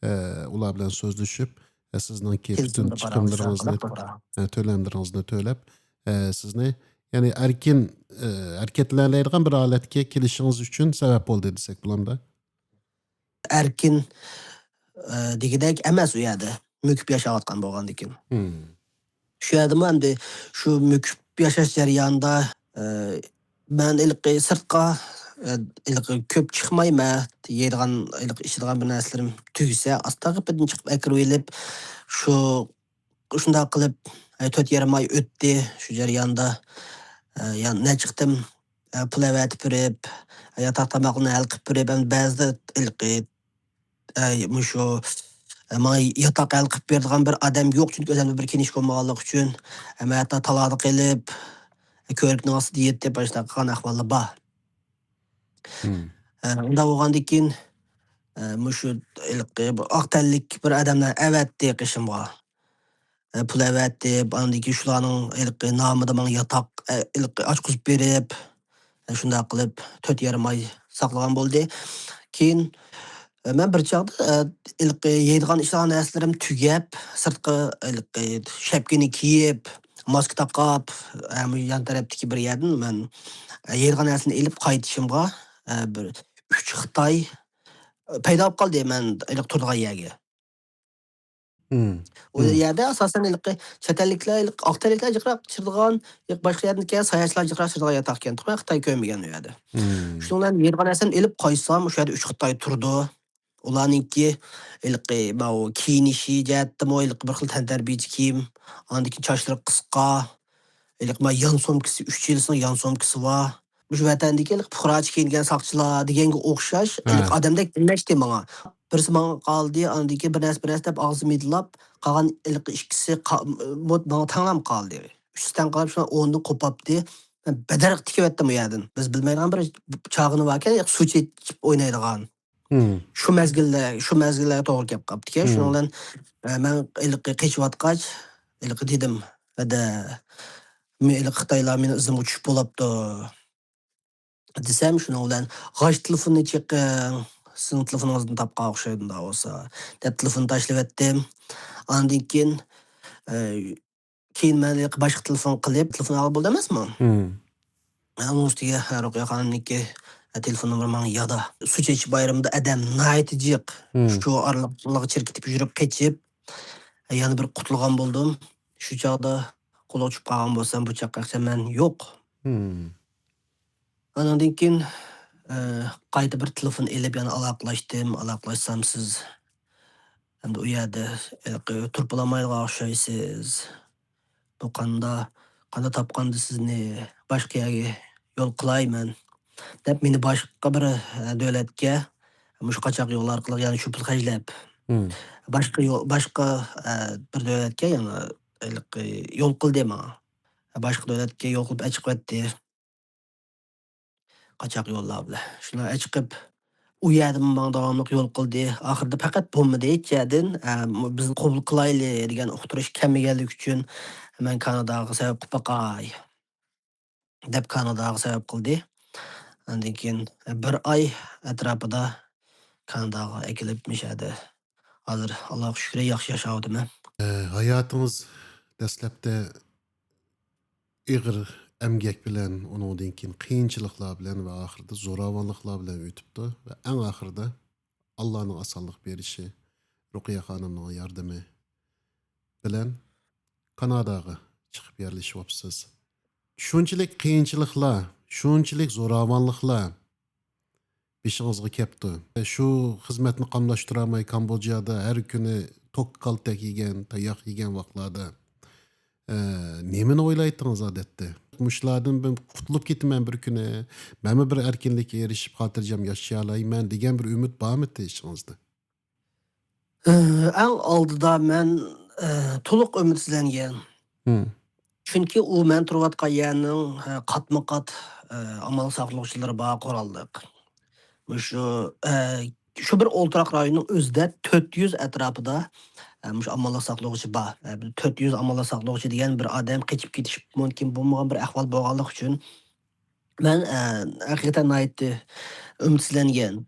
ئە، ئۇلار بىلەن سۆزلىشىپ، ئە، سىزنىڭكى پۈتۈن كېلىشىمگە پاراڭلىشىش چىقىملىرىڭىزنى، ئارقىلىق، توغرا. ئە، تۆلەملىرىڭىزنى تۆلەپ، ئە، سىزنى، يەنى ئەركىن، ئە، ھەرىكەتلىنەلەيدىغان بىر ھالەتكە كېلىشىڭىز ئۈچۈن سەۋەب بولدى دېسەك بولامدا؟ ئەركىن، ئە، دېگۈدەك ئەمەس ئۇ يەردە، مۆكۈپ ياشاۋاتقان بولغاندىكىن. شۇ يەردىمۇ ئەمدى شۇ مۆكۈپ ياشاش جەريانىدا، ئە، مەن ھېلىقى سىرتقا، ئە، ھېلىقى كۆپ چىقمايمەن، يەيدىغان، ھېلىقى ئىچىدىغان بىر نەرسىلىرىم تۈگىسە، ئاستا قېپىدىن چىقىپ ئەكىرىۋېلىپ، شۇ، شۇنداق قىلىپ، ئە، تۆت يېرىم ئاي ئۆتتى. شۇ جەرياندا، ئە، يەنە نەچچە قېتىم ئە، پۇل ئەۋەتىپ بېرىپ، ياتاق تاماقنى ھەل قىلىپ بېرىپ، ئەمدى بەزىدە ھېلىقى، ئە، مۇشۇ، ئە، ماڭا ياتاق ھەل قىلىپ بېرىدىغان بىر ئادەم يوق، چۈنكى ئۆزۈمدە بىر كىنىشكا بولمىغانلىقى ئۈچۈن، ئەمما ھەتتا تالادا قېلىپ، كۆۋرۈكنىڭ ئاستىدا يېتىپ، ئاشۇنداق قىلغان ئەھۋاللار بار. مم. ئە، ئۇنداق بولغاندىن كېيىن، ئە، مۇشۇ ھېلىقى بۇ ئاق تەنلىك بىر ئادەملەر ئەۋەتتى قېشىمغا. ئە، پۇل ئەۋەتتى، ئاندىن كېيىن شۇلارنىڭ ھېلىقى نامىدا ماڭا ياتاق، ئە، ھېلىقى ئاچقۇزۇپ بېرىپ، ئە، شۇنداق قىلىپ تۆت يېرىم ئاي ساقلىغان بولدى. كېيىن، ئە، مەن بىر چاغدا، ئە، ھېلىقى يەيدىغان ئىچىدىغان نەرسىلىرىم تۈگەپ، سىرتقا ھېلىقى شەپكىنى كىيىپ، ماسكا تاقاپ، ئە، مۇ يان تەرەپتىكى بىر يەردىن مەن، ئە، يەيدىغان نەرسىنى ئېلىپ قايتىشىمغا، ئە، بىر ئۈچ خىتاي، ئە، پەيدا بولۇپ قالدى مەن ھېلىقى تۇرىدىغان يەرگە. مم. ئۇ مم. يەردە ئاساسەن ھېلىقى چەت ئەللىكلەر، ھېلىقى ئاق تەنلىكلەر جىقراق چىرىدىغان، ھېلىقى باشقا يەردىن كەلگەن ساياھەتچىلەر جىقراق چىرىدىغان ياتاق ئىكەن. تۇرماي خىتاي كۆرمىگەن ئۇ يەردە. مم. شۇنىڭ بىلەن يەيدىغان نەرسەمنى ئېلىپ قايتسام، ئۇ يەردە ئۈچ خىتاي تۇرىدۇ. ئۇلارنىڭكى ھېلىقى ماۋۇ كىيىنىشى جەھەتتىمۇ ھېلىقى بىر خىل تەنتەربىيىچى كىيىم، ئاندىن كېيىن چاچلىرى قىسقا، ھېلىقى ما يان سومكىسى، ئۈچ يىلسىنىڭ يان سومكىسى بار. مۇشۇ ۋەتەندىكى ھېلىقى پۇقراچە كىيىنگەن ساقچىلار دېگەنگە ئوخشاش، ھە. ھېلىقى ئادەمدەك بىرلەشتى ماڭا. بىرسى ماڭا قالدى، ئاندىن كېيىن بىر نەرسە، بىر نەرسە دەپ ئاغزى مىدىرلاپ، قالغان ھېلىقى ئىككىسى قا-، مۇ-، ماڭا تەڭلەپ قالدى. ئۈچىسى تەڭ قالاپ، شۇنداق ئورنىدىن قوپاپتى. مەن بەدەرەق تىكىۋەتتىم ئۇ يەردىن. بىز بىلمەيدىغان بىر چاغىنى باركەن، ھېلىقى سۇ چېچىپ ئوينايدىغان. مم. شۇ مەزگىلدە، شۇ مەزگىللەرگە توغرا كەپ قاپتىكەن. مم. شۇنىڭ بىلەن، ئە، مەن ھېلىقى قېچىۋاتقاچ، ھېلىقى دېدىم، ھەدە، مې-، ھېلىقى خىتايلار مېنىڭ ئىزىمغا چۈشۈپ بولاپتۇ، دېسەم، شۇنىڭ بىلەن، «غاچ تېلېفوننى چېقىڭ، سىزنىڭ تېلېفونىڭىزنى تاپقان ئوخشايدۇ، ئۇنداق بولسا» دەپ تېلېفوننى تاشلىۋەتتىم. ئاندىن كېيىن، ئە، كېيىن مەن ھېلىقى باشقا تېلېفون قىلىپ، تېلېفون ئالغىلى بولدى ئەمەسمۇ؟ مم. ئۇنىڭ ئۈستىگە، ھە، رۇقىيە خانىمنىڭكى، ھە، تېلېفون نومۇرى ماڭا يادا. سۇ چېچىش بايرىمىدا ئادەم ناھايىتى جىق. مم. شۇ ئارىلىقلارغا چىركىتىپ يۈرۈپ قېچىپ، يەنە بىر قۇتۇلغان بولدۇم. شۇ چاغدا قولغا چۈشۈپ قالغان بولسام، بۇ چاغقىچە مەن يوق. مم. ئانىڭدىن كېيىن، ئە، قايتا بىر تېلېفون ئېلىپ يەنە ئالاقىلاشتىم. ئالاقىلاشسام سىز ئەمدى ئۇ يەردە، ئە، تۇرۇپ بولالمايدىغان ئوخشايسىز. بۇ قاندا، قاندا تاپقاندا سىزنى باشقا يەرگە يول قىلاي مەن دەپ مېنى باشقا بىر، ئە، دۆلەتكە مۇشۇ قاچاق يول ئارقىلىق يەنە شۇ پۇل خەجلەپ، مم. باشقا يول، باشقا، ئە، بىر دۆلەتكە يەنە ھېلىقى يول قىلدى ماڭا. باشقا دۆلەتكە يول قىلىپ ئەچىقىۋەتتى. قاچاق يوللار بىلەن. شۇلار ئەچىقىپ، ئۇ يەردىمۇ ماڭا داۋاملىق يول قىلدى. ئاخىرىدا پەقەت بولمىدى ھېچ يەردىن، ئە، بىزنى قوبۇل قىلايلى دېگەن ئۇقتۇرۇش كەلمىگەنلىكى ئۈچۈن، مەن كاناداغا سەۋەب قىلىپ باقاي دەپ كاناداغا سەۋەب قىلدى. ئاندىن كېيىن بىر ئاي ئەتراپىدا كاناداغا ئەكېلىپ، مۇشۇ يەردە ھازىر ئاللاغا شۈكرى ياخشى ياشاۋاتىمەن. ئە، ھاياتىڭىز دەسلەپتە ئېغىر ئەمگەك بىلەن، ئۇنىڭدىن كېيىن قىيىنچىلىقلار بىلەن ۋە ئاخىرىدا زوراۋانلىقلار بىلەن ئۆتۈپتۇ ۋە ئەڭ ئاخىرىدا ئاللانىڭ ئاسانلىق بېرىشى، رۇقىيە خانىمنىڭ ياردىمى بىلەن كاناداغا چىقىپ يەرلىشىۋاپسىز. شۇنچىلىك قىيىنچىلىقلار، شۇنچىلىك زوراۋانلىقلار بېشىڭىزغا كەپتۇ. شۇ خىزمەتنى قاملاشتۇرالماي، كامبودژادا ھەر كۈنى توك كالتەك يېگەن، تاياق يېگەن ۋاقىتلاردا، ئە، نېمىنى ئويلايتتىڭىز ئادەتتە؟ مۇشۇلاردىن بىر قۇتۇلۇپ كېتىمەن بىر كۈنى، مەنمۇ بىر ئەركىنلىككە ئېرىشىپ، خاتىرجەم ياشىيالايمەن دېگەن بىر ئۈمىد بارمىدى ئىچىڭىزدە؟ ئەڭ ئالدىدا مەن، ئە، تولۇق ئۈمىدسىزلەنگەن. مم. چۈنكى ئۇ مەن تۇرۇۋاتقان يەرنىڭ، ئە، قاتمۇ قات، ئە، ئامانلىق ساقلىغۇچىلىرى بار قوراللىق. مۇشۇ، ئە، شۇ بىر ئولتۇراق رايوننىڭ ئۆزىدە تۆت يۈز ئەتراپىدا، ئە، مۇشۇ ئامانلىق ساقلىغۇچى بار. ئە، بىر تۆت يۈز ئامانلىق ساقلىغۇچى دېگەن بىر ئادەم قېچىپ كېتىش مۇمكىن بولمىغان بىر ئەھۋال بولغانلىقى ئۈچۈن، مەن، ئە، ھەقىقەتەن ناھايىتى ئۈمىدسىزلەنگەن.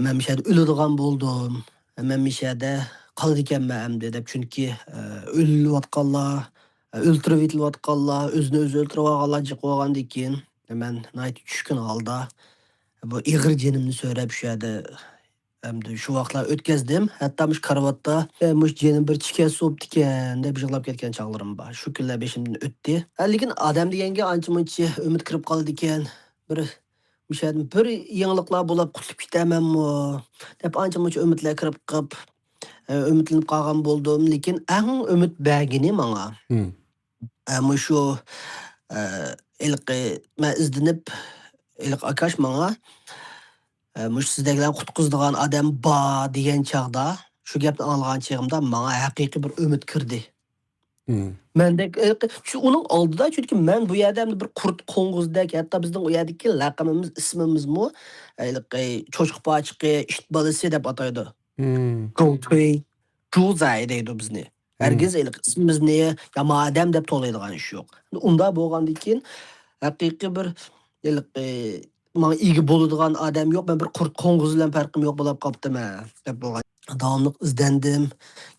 مەن مۇشۇ يەردە ئۆلىدىغان بولدۇم. مەن مۇشۇ يەردە قالىدىكەنمەن ئەمدى دەپ، چۈنكى، ئە، ئۆلۈۋاتقانلار، ئە، ئۆلتۈرۈۋېتىلىۋاتقانلار، ئۆزىنى ئۆزى ئۆلتۈرۈۋالغانلار جىق بولغاندىن كېيىن، مەن ناھايىتى چۈشكۈن ھالدا بۇ ئېغىر جېنىمنى سۆرەپ شۇ يەردە ئەمدى شۇ ۋاقىتلار ئۆتكەزدىم. ھەتتا مۇشۇ كارىۋاتتا، ئە، مۇشۇ جېنىم بىر چىكەن سوپتىكەن دەپ يىغلاپ كەتكەن چاغلىرىم بار. شۇ كۈنلەر بېشىمدىن ئۆتتى. ھە، لېكىن ئادەم دېگەنگە ئانچە-مۇنچە ئۈمىد كىرىپ قالىدىكەن. بىر مۇشۇ يەردىن بىر يېڭىلىقلار بولاپ قۇتۇلۇپ كېتەرمەنمۇ دەپ ئانچە-مۇنچە ئۈمىدلەر كىرىپ قىپ، ئە، ئۈمىدلىنىپ قالغان بولدۇم. لېكىن ئەڭ ئۈمىد بەرگىنى ماڭا، مم. ئە، مۇشۇ، ئە، ھېلىقى مەن ئىزدىنىپ، ھېلىقى ئاكاش ماڭا، ئە، مۇشۇ سىزدەكلەرنى قۇتقۇزىدىغان ئادەم بار دېگەن چاغدا، شۇ گەپنى ئاڭلىغان چېغىمدا ماڭا ھەقىقىي بىر ئۈمىد كىردى. مم. مەندەك، ھېلىقى، شۇ ئۇنىڭ ئالدىدا، چۈنكى مەن بۇ يەردە ئەمدى بىر قۇرت قوڭغۇزدەك، ھەتتا بىزنىڭ ئۇ يەردىكى لەقىمىمىز، ئىسمىمىزمۇ، ھېلىقى چوشقا پاچىقى، ئىت بالىسى دەپ ئاتايدۇ. مم. گوڭتۈي، جۇزاي دەيدۇ بىزنى. مم. ھەرگىز ھېلىقى ئىسمىمىزنى يامان ئادەم دەپ توۋلايدىغان ئىش يوق. ئۇنداق بولغاندىن كېيىن ھەقىقىي بىر ھېلىقى ماڭا ئىگە بولىدىغان ئادەم يوق، مەن بىر قۇرت قوڭغۇز بىلەن پەرقىم يوق بولاپ قاپتىمەن دەپ بولغان. داۋاملىق ئىزدەندىم.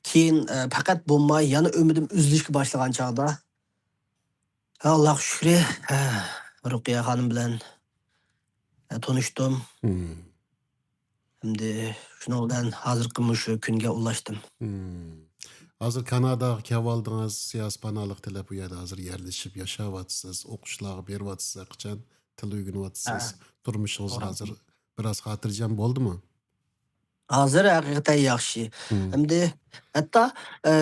كېيىن، ئە، پەقەت بولماي يەنە ئۈمىدىم ئۈزۈلۈشكە باشلىغان چاغدا، ھە، ئاللاغا شۈكرى، ھە، رۇقىيە خانىم بىلەن، ھە، تونۇشتۇم. مم. ئەمدى شۇنىڭ بىلەن ھازىرقى مۇشۇ كۈنگە ئۇلاشتىم. مم. ھازىر كاناداغا كېلىۋالدىڭىز، سىياسىي پاناھلىق تىلەپ، ئۇ يەردە ھازىر يەرلىشىپ ياشاۋاتىسىز، ئوقۇشلارغا بېرىۋاتىسىز، ھەرقاچان تىل ئۆگىنىۋاتىسىز. ھە. تۇرمۇشىڭىز توغرا. ھازىر بىراز خاتىرجەم بولدىمۇ؟ ھازىر ھەقىقەتەن ياخشى. مم. ئەمدى ھەتتا، ئە،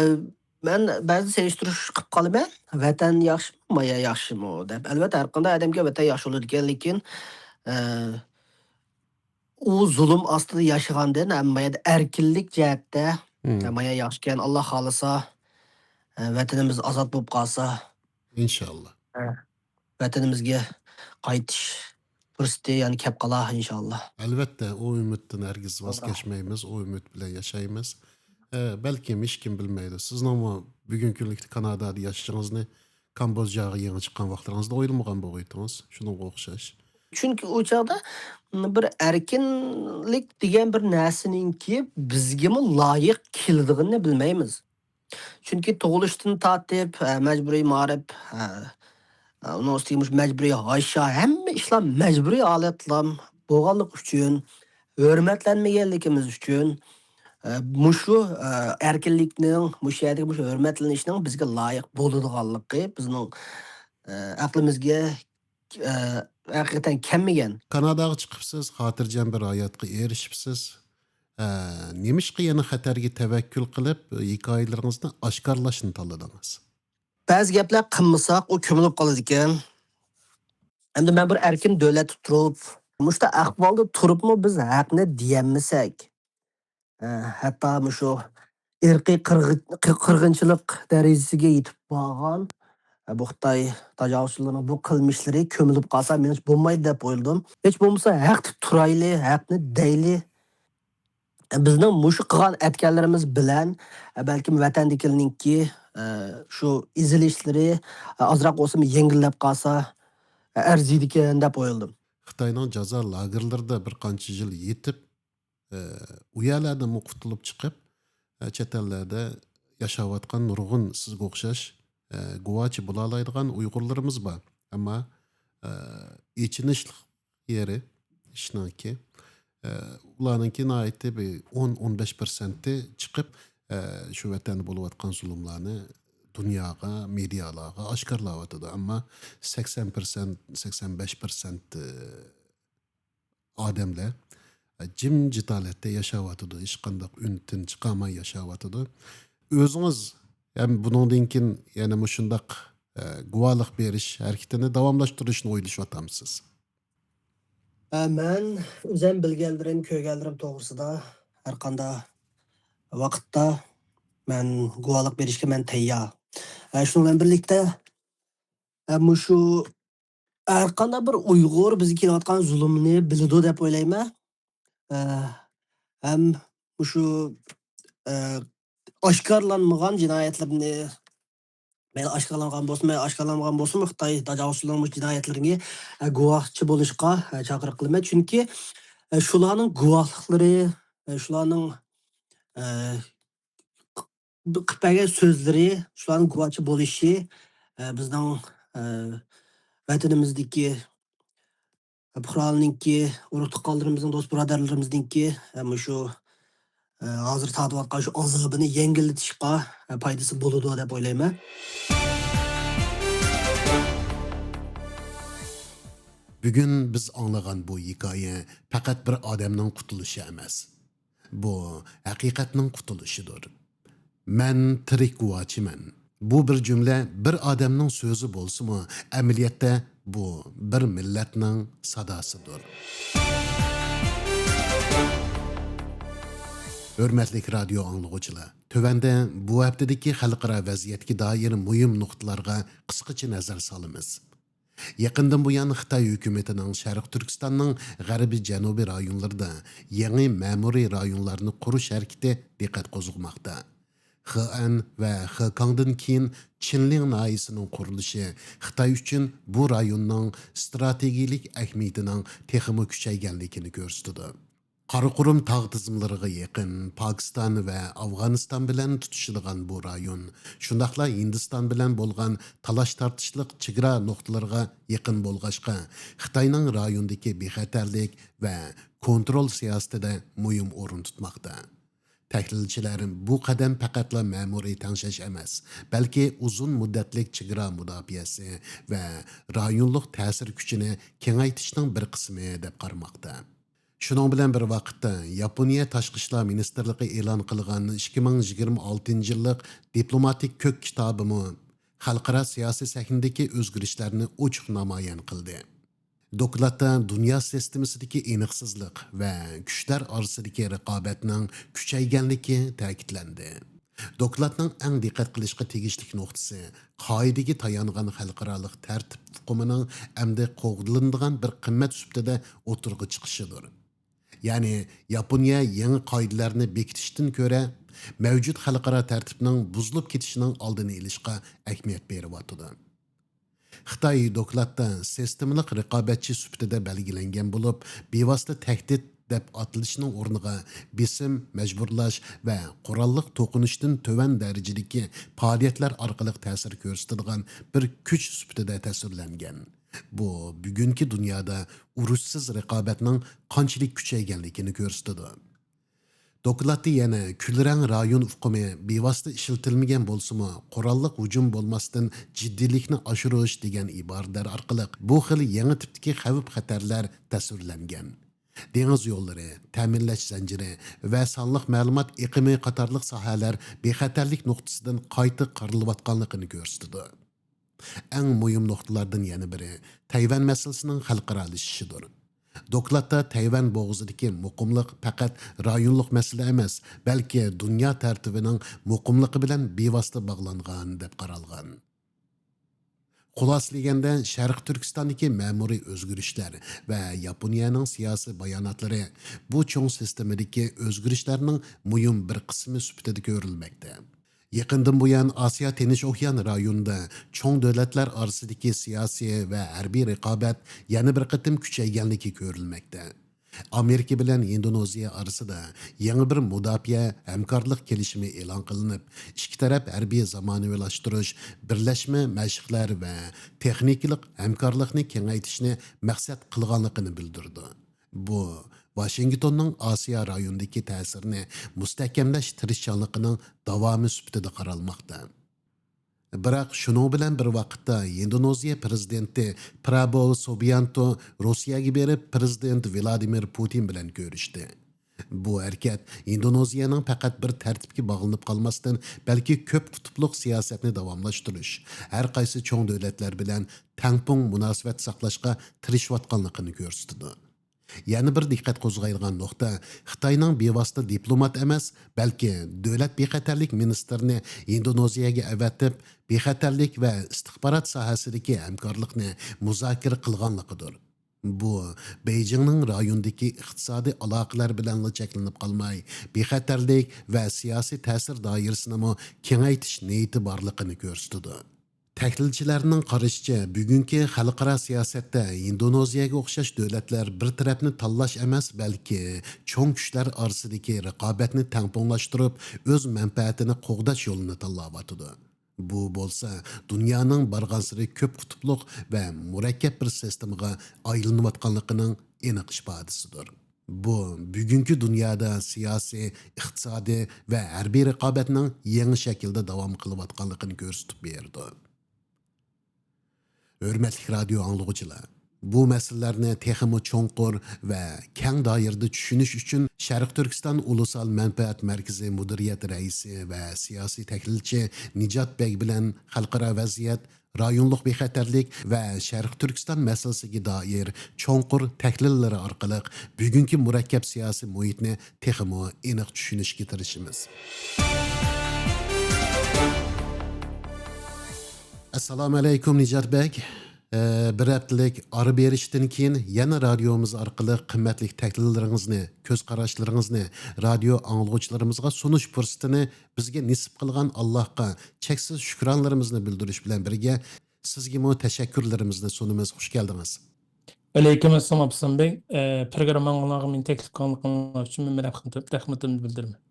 مەن بەزىدە سېلىشتۇرۇش قىلىپ قالىمەن، ۋەتەن ياخشىمۇ، مايا ياخشىمۇ دەپ. ئەلۋەتتە، ھەرقانداق ئادەمگە ۋەتەن ياخشى بولىدىكەن، لېكىن، ئە، ئۇ زۇلۇم ئاستىدا ياشىغاندىن ھەم ما يەردە ئەركىنلىك جەھەتتە، مم. ما يەر ياخشىكەن، ئاللا خالىسا، ۋەتىنىمىز ئازاد بولۇپ قالسا، ئىنشاللا. ۋەتىنىمىزگە قايتىش پۇرسىتى يەنە كەپ قالار، ئىنشاللا. ئەلۋەتتە، ئۇ ئۈمىدتىن ھەرگىز ۋاز توغرا. كەچمەيمىز، ئۇ ئۈمىد بىلەن ياشايمىز. ئە، بەلكىم ھېچكىم بىلمەيدۇ، سىزنىڭمۇ بۈگۈنكى كۈنلۈكتە كانادادا ياشىشىڭىزنى كامبودژاغا يېڭى چىققان ۋاقىتلىرىڭىزدا ئويلىمىغان بولغىيتىڭىز. شۇنىڭغا ئوخشاش. چۈنكى ئۇ چاغدا بىر ئەركىنلىك دېگەن بىر نەرسىنىڭكى بىزگىمۇ لايىق كېلىدىغىنىنى بىلمەيمىز. چۈنكى تۇغۇلۇشتىن تارتىپ، ئە، مەجبۇرىي مائارىپ، ئە، ئە، ئۇنىڭ ئۈستىگە مۇشۇ مەجبۇرىي ھاشا، ھەممە ئىشلار مەجبۇرىي ھالەتلەر بولغانلىقى ئۈچۈن، ھۆرمەتلەنمىگەنلىكىمىز ئۈچۈن، ئە، مۇشۇ، ئە، ئەركىنلىكنىڭ، مۇشۇ يەردىكى مۇشۇ ھۆرمەتلىنىشنىڭ بىزگە لايىق بولىدىغانلىقى بىزنىڭ، ئە، ئەقلىمىزگە، ئە، ھەقىقەتەن كەلمىگەن. كاناداغا چىقىپسىز، خاتىرجەم بىر ھاياتقا ئېرىشىپسىز. ئە، نېمىشقا يەنە خەتەرگە تەۋەككۈل قىلىپ، ھېكايىلىرىڭىزنى ئاشكارىلاشنى تاللىدىڭىز؟ بەزى گەپلەر قىلمىساق، ئۇ كۆمۈلۈپ قالىدىكەن. ئەمدى مەن بىر ئەركىن دۆلەتتە تۇرۇپ، مۇشۇنداق ئەھۋالدا تۇرۇپمۇ بىز ھەقنى دېيەلمىسەك، ئە، ھەتتا مۇشۇ ئىرقىي قىرغىن-، قىر-، قىرغىنچىلىق دەرىجىسىگە يېتىپ بارغان، ئە، بۇ خىتاي تاجاۋۇزچىلىرىنىڭ بۇ قىلمىشلىرى كۆمۈلۈپ قالسا، مېنىڭچە بولمايدۇ دەپ ئويلىدىم. ھېچ بولمىسا ھەقتە تۇرايلى، ھەقنى دەيلى. بىزنىڭ مۇشۇ قىلغان ئەتكەنلىرىمىز بىلەن، بەلكىم ۋەتەندىكىلەرنىڭكى، شۇ ئېزىلىشلىرى ئازراق بولسىمۇ يەڭگىللەپ قالسا ئەرزىيدىكەن دەپ ئويلىدىم. خىتاينىڭ جازا لاگېرلىرىدا بىر قانچە يىل يېتىپ، ئۇ يەرلەردىنمۇ قۇتۇلۇپ چىقىپ، چەت ئەللەردە ياشاۋاتقان نۇرغۇن سىزگە ئوخشاش، گۇۋاچى بولالايدىغان ئۇيغۇرلىرىمىز بار. ئەمما، ئېچىنىشلىق يېرى ئىشنىڭكى، ئۇلارنىڭكى ناھايىتى بىر ئون، ئون بەش پىرسەنتى چىقىپ، شۇ ۋەتەندە بولۇۋاتقان زۇلۇملارنى دۇنياغا، مېدىيالارغا ئاشكارىلاۋاتىدۇ. ئەمما سەكسەن پىرسەنت، سەكسەن بەش پىرسەنت ئادەملەر جىمجىت ھالەتتە ياشاۋاتىدۇ، ھېچقانداق ئۈن-تىن چىقارماي ياشاۋاتىدۇ. ئۆزىڭىز ھەم بۇنىڭدىن كېيىن يەنە مۇشۇنداق، ئە، گۇۋاھلىق بېرىش ھەرىكىتىنى داۋاملاشتۇرۇشنى ئويلىشىۋاتامسىز؟ ئە، مەن ئۆزۈم بىلگەنلىرىم، كۆرگەنلىرىم توغرىسىدا ھەرقانداق ۋاقىتتا مەن گۇۋاھلىق بېرىشكە مەن تەييار. ئە، شۇنىڭ بىلەن بىرلىكتە، ئە، مۇشۇ ھەرقانداق بىر ئۇيغۇر بىزگە كېلىۋاتقان زۇلۇمنى بىلىدۇ دەپ ئويلايمەن. ئە، ھەم مۇشۇ، ئە، ئاشكارىلانمىغان جىنايەتلىرىنى، مەيلى ئاشكارىلانغان بولسۇن، مەيلى ئاشكارىلانمىغان بولسۇن، خىتاي تاجاۋۇزچىلىرىنىڭ مۇشۇ جىنايەتلىرىگە، ئە، گۇۋاھچى بولۇشقا، ئە، چاقىرىق قىلىمەن. چۈنكى، ئە، شۇلارنىڭ گۇۋاھلىقلىرى، ئە، شۇلارنىڭ، ئە، قىلىپ بەرگەن سۆزلىرى، شۇلارنىڭ گۇۋاھچى بولۇشى، ئە، بىزنىڭ، ئە، ۋەتىنىمىزدىكى پۇقرالارنىڭكى، ئۇرۇق-تۇغقانلىرىمىزنىڭ، دوست-بۇرادەرلىرىمىزنىڭكى، ئە، مۇشۇ، ئە، ھازىر تارتىۋاتقان شۇ ئازابىنى يەڭگىللىتىشقا، ئە، پايدىسى بولىدۇ دەپ ئويلايمەن. بۈگۈن بىز ئاڭلىغان بۇ ھېكايە پەقەت بىر ئادەمنىڭ قۇتۇلۇشى ئەمەس. بۇ ھەقىقەتنىڭ قۇتۇلۇشىدۇر. مەن تىرىك گۇۋاچىمەن. بۇ بىر جۈملە بىر ئادەمنىڭ سۆزى بولسىمۇ، ئەمەلىيەتتە بۇ بىر مىللەتنىڭ ساداسىدۇر. ھۆرمەتلىك رادىيو ئاڭلىغۇچىلار، تۆۋەندە بۇ ھەپتىدىكى خەلقئارا ۋەزىيەتكە دائىر مۇھىم نۇقتىلارغا قىسقىچە نەزەر سالىمىز. يېقىندىن بۇيان خىتاي ھۆكۈمىتىنىڭ شەرقىي تۈركىستاننىڭ غەربىي جەنۇبىي رايونلىرىدا يېڭى مەمۇرىي رايونلارنى قۇرۇش ھەرىكىتى دىققەت قوزغىماقتا. خېئەن ۋە خېكاڭدىن كېيىن چىنلىڭ ناھىيەسىنىڭ قۇرۇلۇشى خىتاي ئۈچۈن بۇ رايوننىڭ ئىستراتېگىيەلىك ئەھمىيىتىنىڭ تېخىمۇ كۈچەيگەنلىكىنى كۆرسىتىدۇ. قاراقۇرۇم تاغ تىزمىلىرىغا يېقىن پاكىستان ۋە ئافغانىستان بىلەن تۇتىشىدىغان بۇ رايون، شۇنداقلا ھىندىستان بىلەن بولغان تالاش-تارتىشلىق چېگرا نۇقتىلىرىغا يېقىن بولغاچقا، خىتاينىڭ رايوندىكى بىخەتەرلىك ۋە كونترول سىياسىتىدە مۇھىم ئورۇن تۇتماقتا. تەھلىلچىلەر بۇ قەدەم پەقەتلا مەمۇرىي تەڭشەش ئەمەس، بەلكى ئۇزۇن مۇددەتلىك چېگرا مۇداپىئەسى ۋە رايونلۇق تەسىر كۈچىنى كېڭەيتىشنىڭ بىر قىسمى دەپ قارىماقتا. شۇنىڭ بىلەن بىر ۋاقىتتا، ياپونىيە تاشقى ئىشلار مىنىستىرلىقى ئېلان قىلغان ئىككى مىڭ يىگىرمە ئالتىنچى يىللىق دىپلوماتىك كۆك كىتابىمۇ خەلقئارا سىياسىي سەھنىدىكى ئۆزگىرىشلەرنى ئوچۇق نامايان قىلدى. دوكلاتتا دۇنيا سىستېمىسىدىكى ئېنىقسىزلىق ۋە كۈچلەر ئارىسىدىكى رىقابەتنىڭ كۈچەيگەنلىكى تەكىتلەندى. دوكلاتنىڭ ئەڭ دىققەت قىلىشقا تېگىشلىك نۇقتىسى قائىدىگە تايانغان خەلقئارالىق تەرتىپ ئۇقۇمىنىڭ ئەمدى قوغدىلىنىدىغان بىر قىممەت سۈپىتىدە ئوتتۇرىغا چىقىشىدۇر. يەنى ياپونىيە يېڭى قائىدىلەرنى بېكىتىشتىن كۆرە مەۋجۇت خەلقئارا تەرتىپنىڭ بۇزۇلۇپ كېتىشىنىڭ ئالدىنى ئېلىشقا ئەھمىيەت بېرىۋاتىدۇ. خىتاي دوكلاتتا سىستېمىلىق رىقابەتچى سۈپىتىدە بەلگىلەنگەن بولۇپ، بىۋاسىتە تەھدىت دەپ ئاتىلىشنىڭ ئورنىغا بېسىم، مەجبۇرلاش ۋە قوراللىق توقۇنۇشتىن تۆۋەن دەرىجىدىكى پائالىيەتلەر ئارقىلىق تەسىر كۆرسىتىدىغان بىر كۈچ سۈپىتىدە تەسۋىرلەنگەن. بۇ بۈگۈنكى دۇنيادا ئۇرۇشسىز رىقابەتنىڭ قانچىلىك كۈچەيگەنلىكىنى كۆرسىتىدۇ. دوكلاتتا يەنە كۈلرەڭ رايون ئۇقۇمى بىۋاسىتە ئىشلىتىلمىگەن بولسىمۇ، قوراللىق ھۇجۇم بولماستىن جىددىيلىكنى ئاشۇرۇش دېگەن ئىبارىلەر ئارقىلىق بۇ خىل يېڭى تىپتىكى خەۋپ-خەتەرلەر تەسۋىرلەنگەن. دېڭىز يوللىرى، تەمىنلەش زەنجىرى ۋە سانلىق مەلۇمات ئېقىمى قاتارلىق ساھەلەر بىخەتەرلىك نۇقتىسىدىن قايتا قارىلىۋاتقانلىقىنى كۆرسىتىدۇ. ئەڭ مۇھىم نۇقتىلاردىن يەنە بىرى تەيۋەن مەسىلىسىنىڭ خەلقئارالىشىشىدۇر. دوكلاتتا تەيۋەن بوغۇزىدىكى مۇقىملىق پەقەت رايونلۇق مەسىلە ئەمەس، بەلكى دۇنيا تەرتىپىنىڭ مۇقىملىقى بىلەن بىۋاسىتە باغلانغان دەپ قارالغان. خۇلاسىلىگەندە، شەرقىي تۈركىستاندىكى مەمۇرىي ئۆزگىرىشلەر ۋە ياپونىيەنىڭ سىياسىي باياناتلىرى بۇ چوڭ سىستېمىدىكى ئۆزگىرىشلەرنىڭ مۇھىم بىر قىسمى سۈپىتىدە كۆرۈلمەكتە. يېقىندىن بۇيان ئاسىيا تىنچ ئوكيان رايونىدا چوڭ دۆلەتلەر ئارىسىدىكى سىياسىي ۋە ھەربىي رىقابەت يەنە بىر قېتىم كۈچەيگەنلىكى كۆرۈلمەكتە. ئامېرىكا بىلەن ھىندونېزىيە ئارىسىدا يېڭى بىر مۇداپىئە ھەمكارلىق كېلىشىمى ئېلان قىلىنىپ، ئىككى تەرەپ ھەربىي زامانىۋىلاشتۇرۇش، بىرلەشمە مەشىقلەر ۋە تېخنىكىلىق ھەمكارلىقنى كېڭەيتىشنى مەقسەت قىلغانلىقىنى بىلدۈردى. بۇ، ۋاشىنگتوننىڭ ئاسىيا رايونىدىكى تەسىرىنى مۇستەھكەملەش تىرىشچانلىقىنىڭ داۋامى سۈپىتىدە قارالماقتا. بىراق، شۇنىڭ بىلەن بىر ۋاقىتتا، ھىندونېزىيە پىرېزىدېنتى پرابوۋو سۇبىيانتو روسىيەگە بېرىپ، پىرېزىدېنت ۋلادىمىر پۇتىن بىلەن كۆرۈشتى. بۇ ھەرىكەت ھىندونېزىيەنىڭ پەقەت بىر تەرتىپكە باغلىنىپ قالماستىن، بەلكى كۆپ قۇتۇپلۇق سىياسەتنى داۋاملاشتۇرۇش، ھەر قايسى چوڭ دۆلەتلەر بىلەن تەڭپۇڭ مۇناسىۋەت ساقلاشقا تىرىشىۋاتقانلىقىنى كۆرسىتىدۇ. يەنە بىر دىققەت قوزغايدىغان نۇقتا، خىتاينىڭ بىۋاسىتە دىپلومات ئەمەس، بەلكى دۆلەت بىخەتەرلىك مىنىستىرىنى ھىندونېزىيەگە ئەۋەتىپ، بىخەتەرلىك ۋە ئىستىخبارات ساھەسىدىكى ھەمكارلىقنى مۇزاكىرە قىلغانلىقىدۇر. بۇ، بېيجىڭنىڭ رايوندىكى ئىقتىسادىي ئالاقىلەر بىلەنلا چەكلىنىپ قالماي، بىخەتەرلىك ۋە سىياسىي تەسىر دائىرىسىنىمۇ كېڭەيتىش نىيىتى بارلىقىنى كۆرسىتىدۇ. تەھلىلچىلەرنىڭ قارىشىچە، بۈگۈنكى خەلقئارا سىياسەتتە ھىندونېزىيەگە ئوخشاش دۆلەتلەر بىر تەرەپنى تاللاش ئەمەس، بەلكى چوڭ كۈچلەر ئارىسىدىكى رىقابەتنى تەڭپۇڭلاشتۇرۇپ، ئۆز مەنپەئەتىنى قوغداش يولىنى تاللاۋاتىدۇ. بۇ بولسا دۇنيانىڭ بارغانسېرى كۆپ قۇتۇپلۇق ۋە مۇرەككەپ بىر سىستېمىغا ئايلىنىۋاتقانلىقىنىڭ ئېنىق ئىپادىسىدۇر. بۇ، بۈگۈنكى دۇنيادا سىياسىي، ئىقتىسادىي ۋە ھەربىي رىقابەتنىڭ يېڭى شەكىلدە داۋام قىلىۋاتقانلىقىنى كۆرسىتىپ بېرىدۇ. ھۆرمەتلىك رادىيو ئاڭلىغۇچىلار، بۇ مەسىلىلەرنى تېخىمۇ چوڭقۇر ۋە كەڭ دائىرىدە چۈشىنىش ئۈچۈن، شەرقىي تۈركىستان ئۇلۇسئال مەنپەئەت مەركىزى مۇدىرىيەت رەئىسى ۋە سىياسىي تەھلىلچى نىجات بەگ بىلەن خەلقئارا ۋەزىيەت، رايونلۇق بىخەتەرلىك ۋە شەرقىي تۈركىستان مەسىلىسىگە دائىر چوڭقۇر تەھلىللىرى ئارقىلىق بۈگۈنكى مۇرەككەپ سىياسىي مۇھىتنى تېخىمۇ ئېنىق چۈشىنىشكە تىرىشىمىز. ئەسسالامۇ ئەلەيكۇم، نىجات بەگ. ئە، بىر ھەپتىلىك ئارا بېرىشتىن كېيىن يەنە رادىيومىز ئارقىلىق قىممەتلىك تەھلىللىرىڭىزنى، كۆز قاراشلىرىڭىزنى رادىيو ئاڭلىغۇچىلىرىمىزغا سۇنۇش پۇرسىتىنى بىزگە نېسىپ قىلغان ئاللاھقا چەكسىز شۈكرانىلىرىمىزنى بىلدۈرۈش بىلەن بىرگە، سىزگىمۇ تەشەككۈرلىرىمىزنى سۇنىمىز. خۇش كەلدىڭىز. ۋەئەلەيكۇم ئەسسالام، ئابدۇسالام بەگ. ئە، پروگرامماڭلارغا مېنى تەكلىپ قىلغانلىقىڭلار ئۈچۈن مەن رەھمىتىم-، رەھمىتىمنى بىلدۈرىمەن.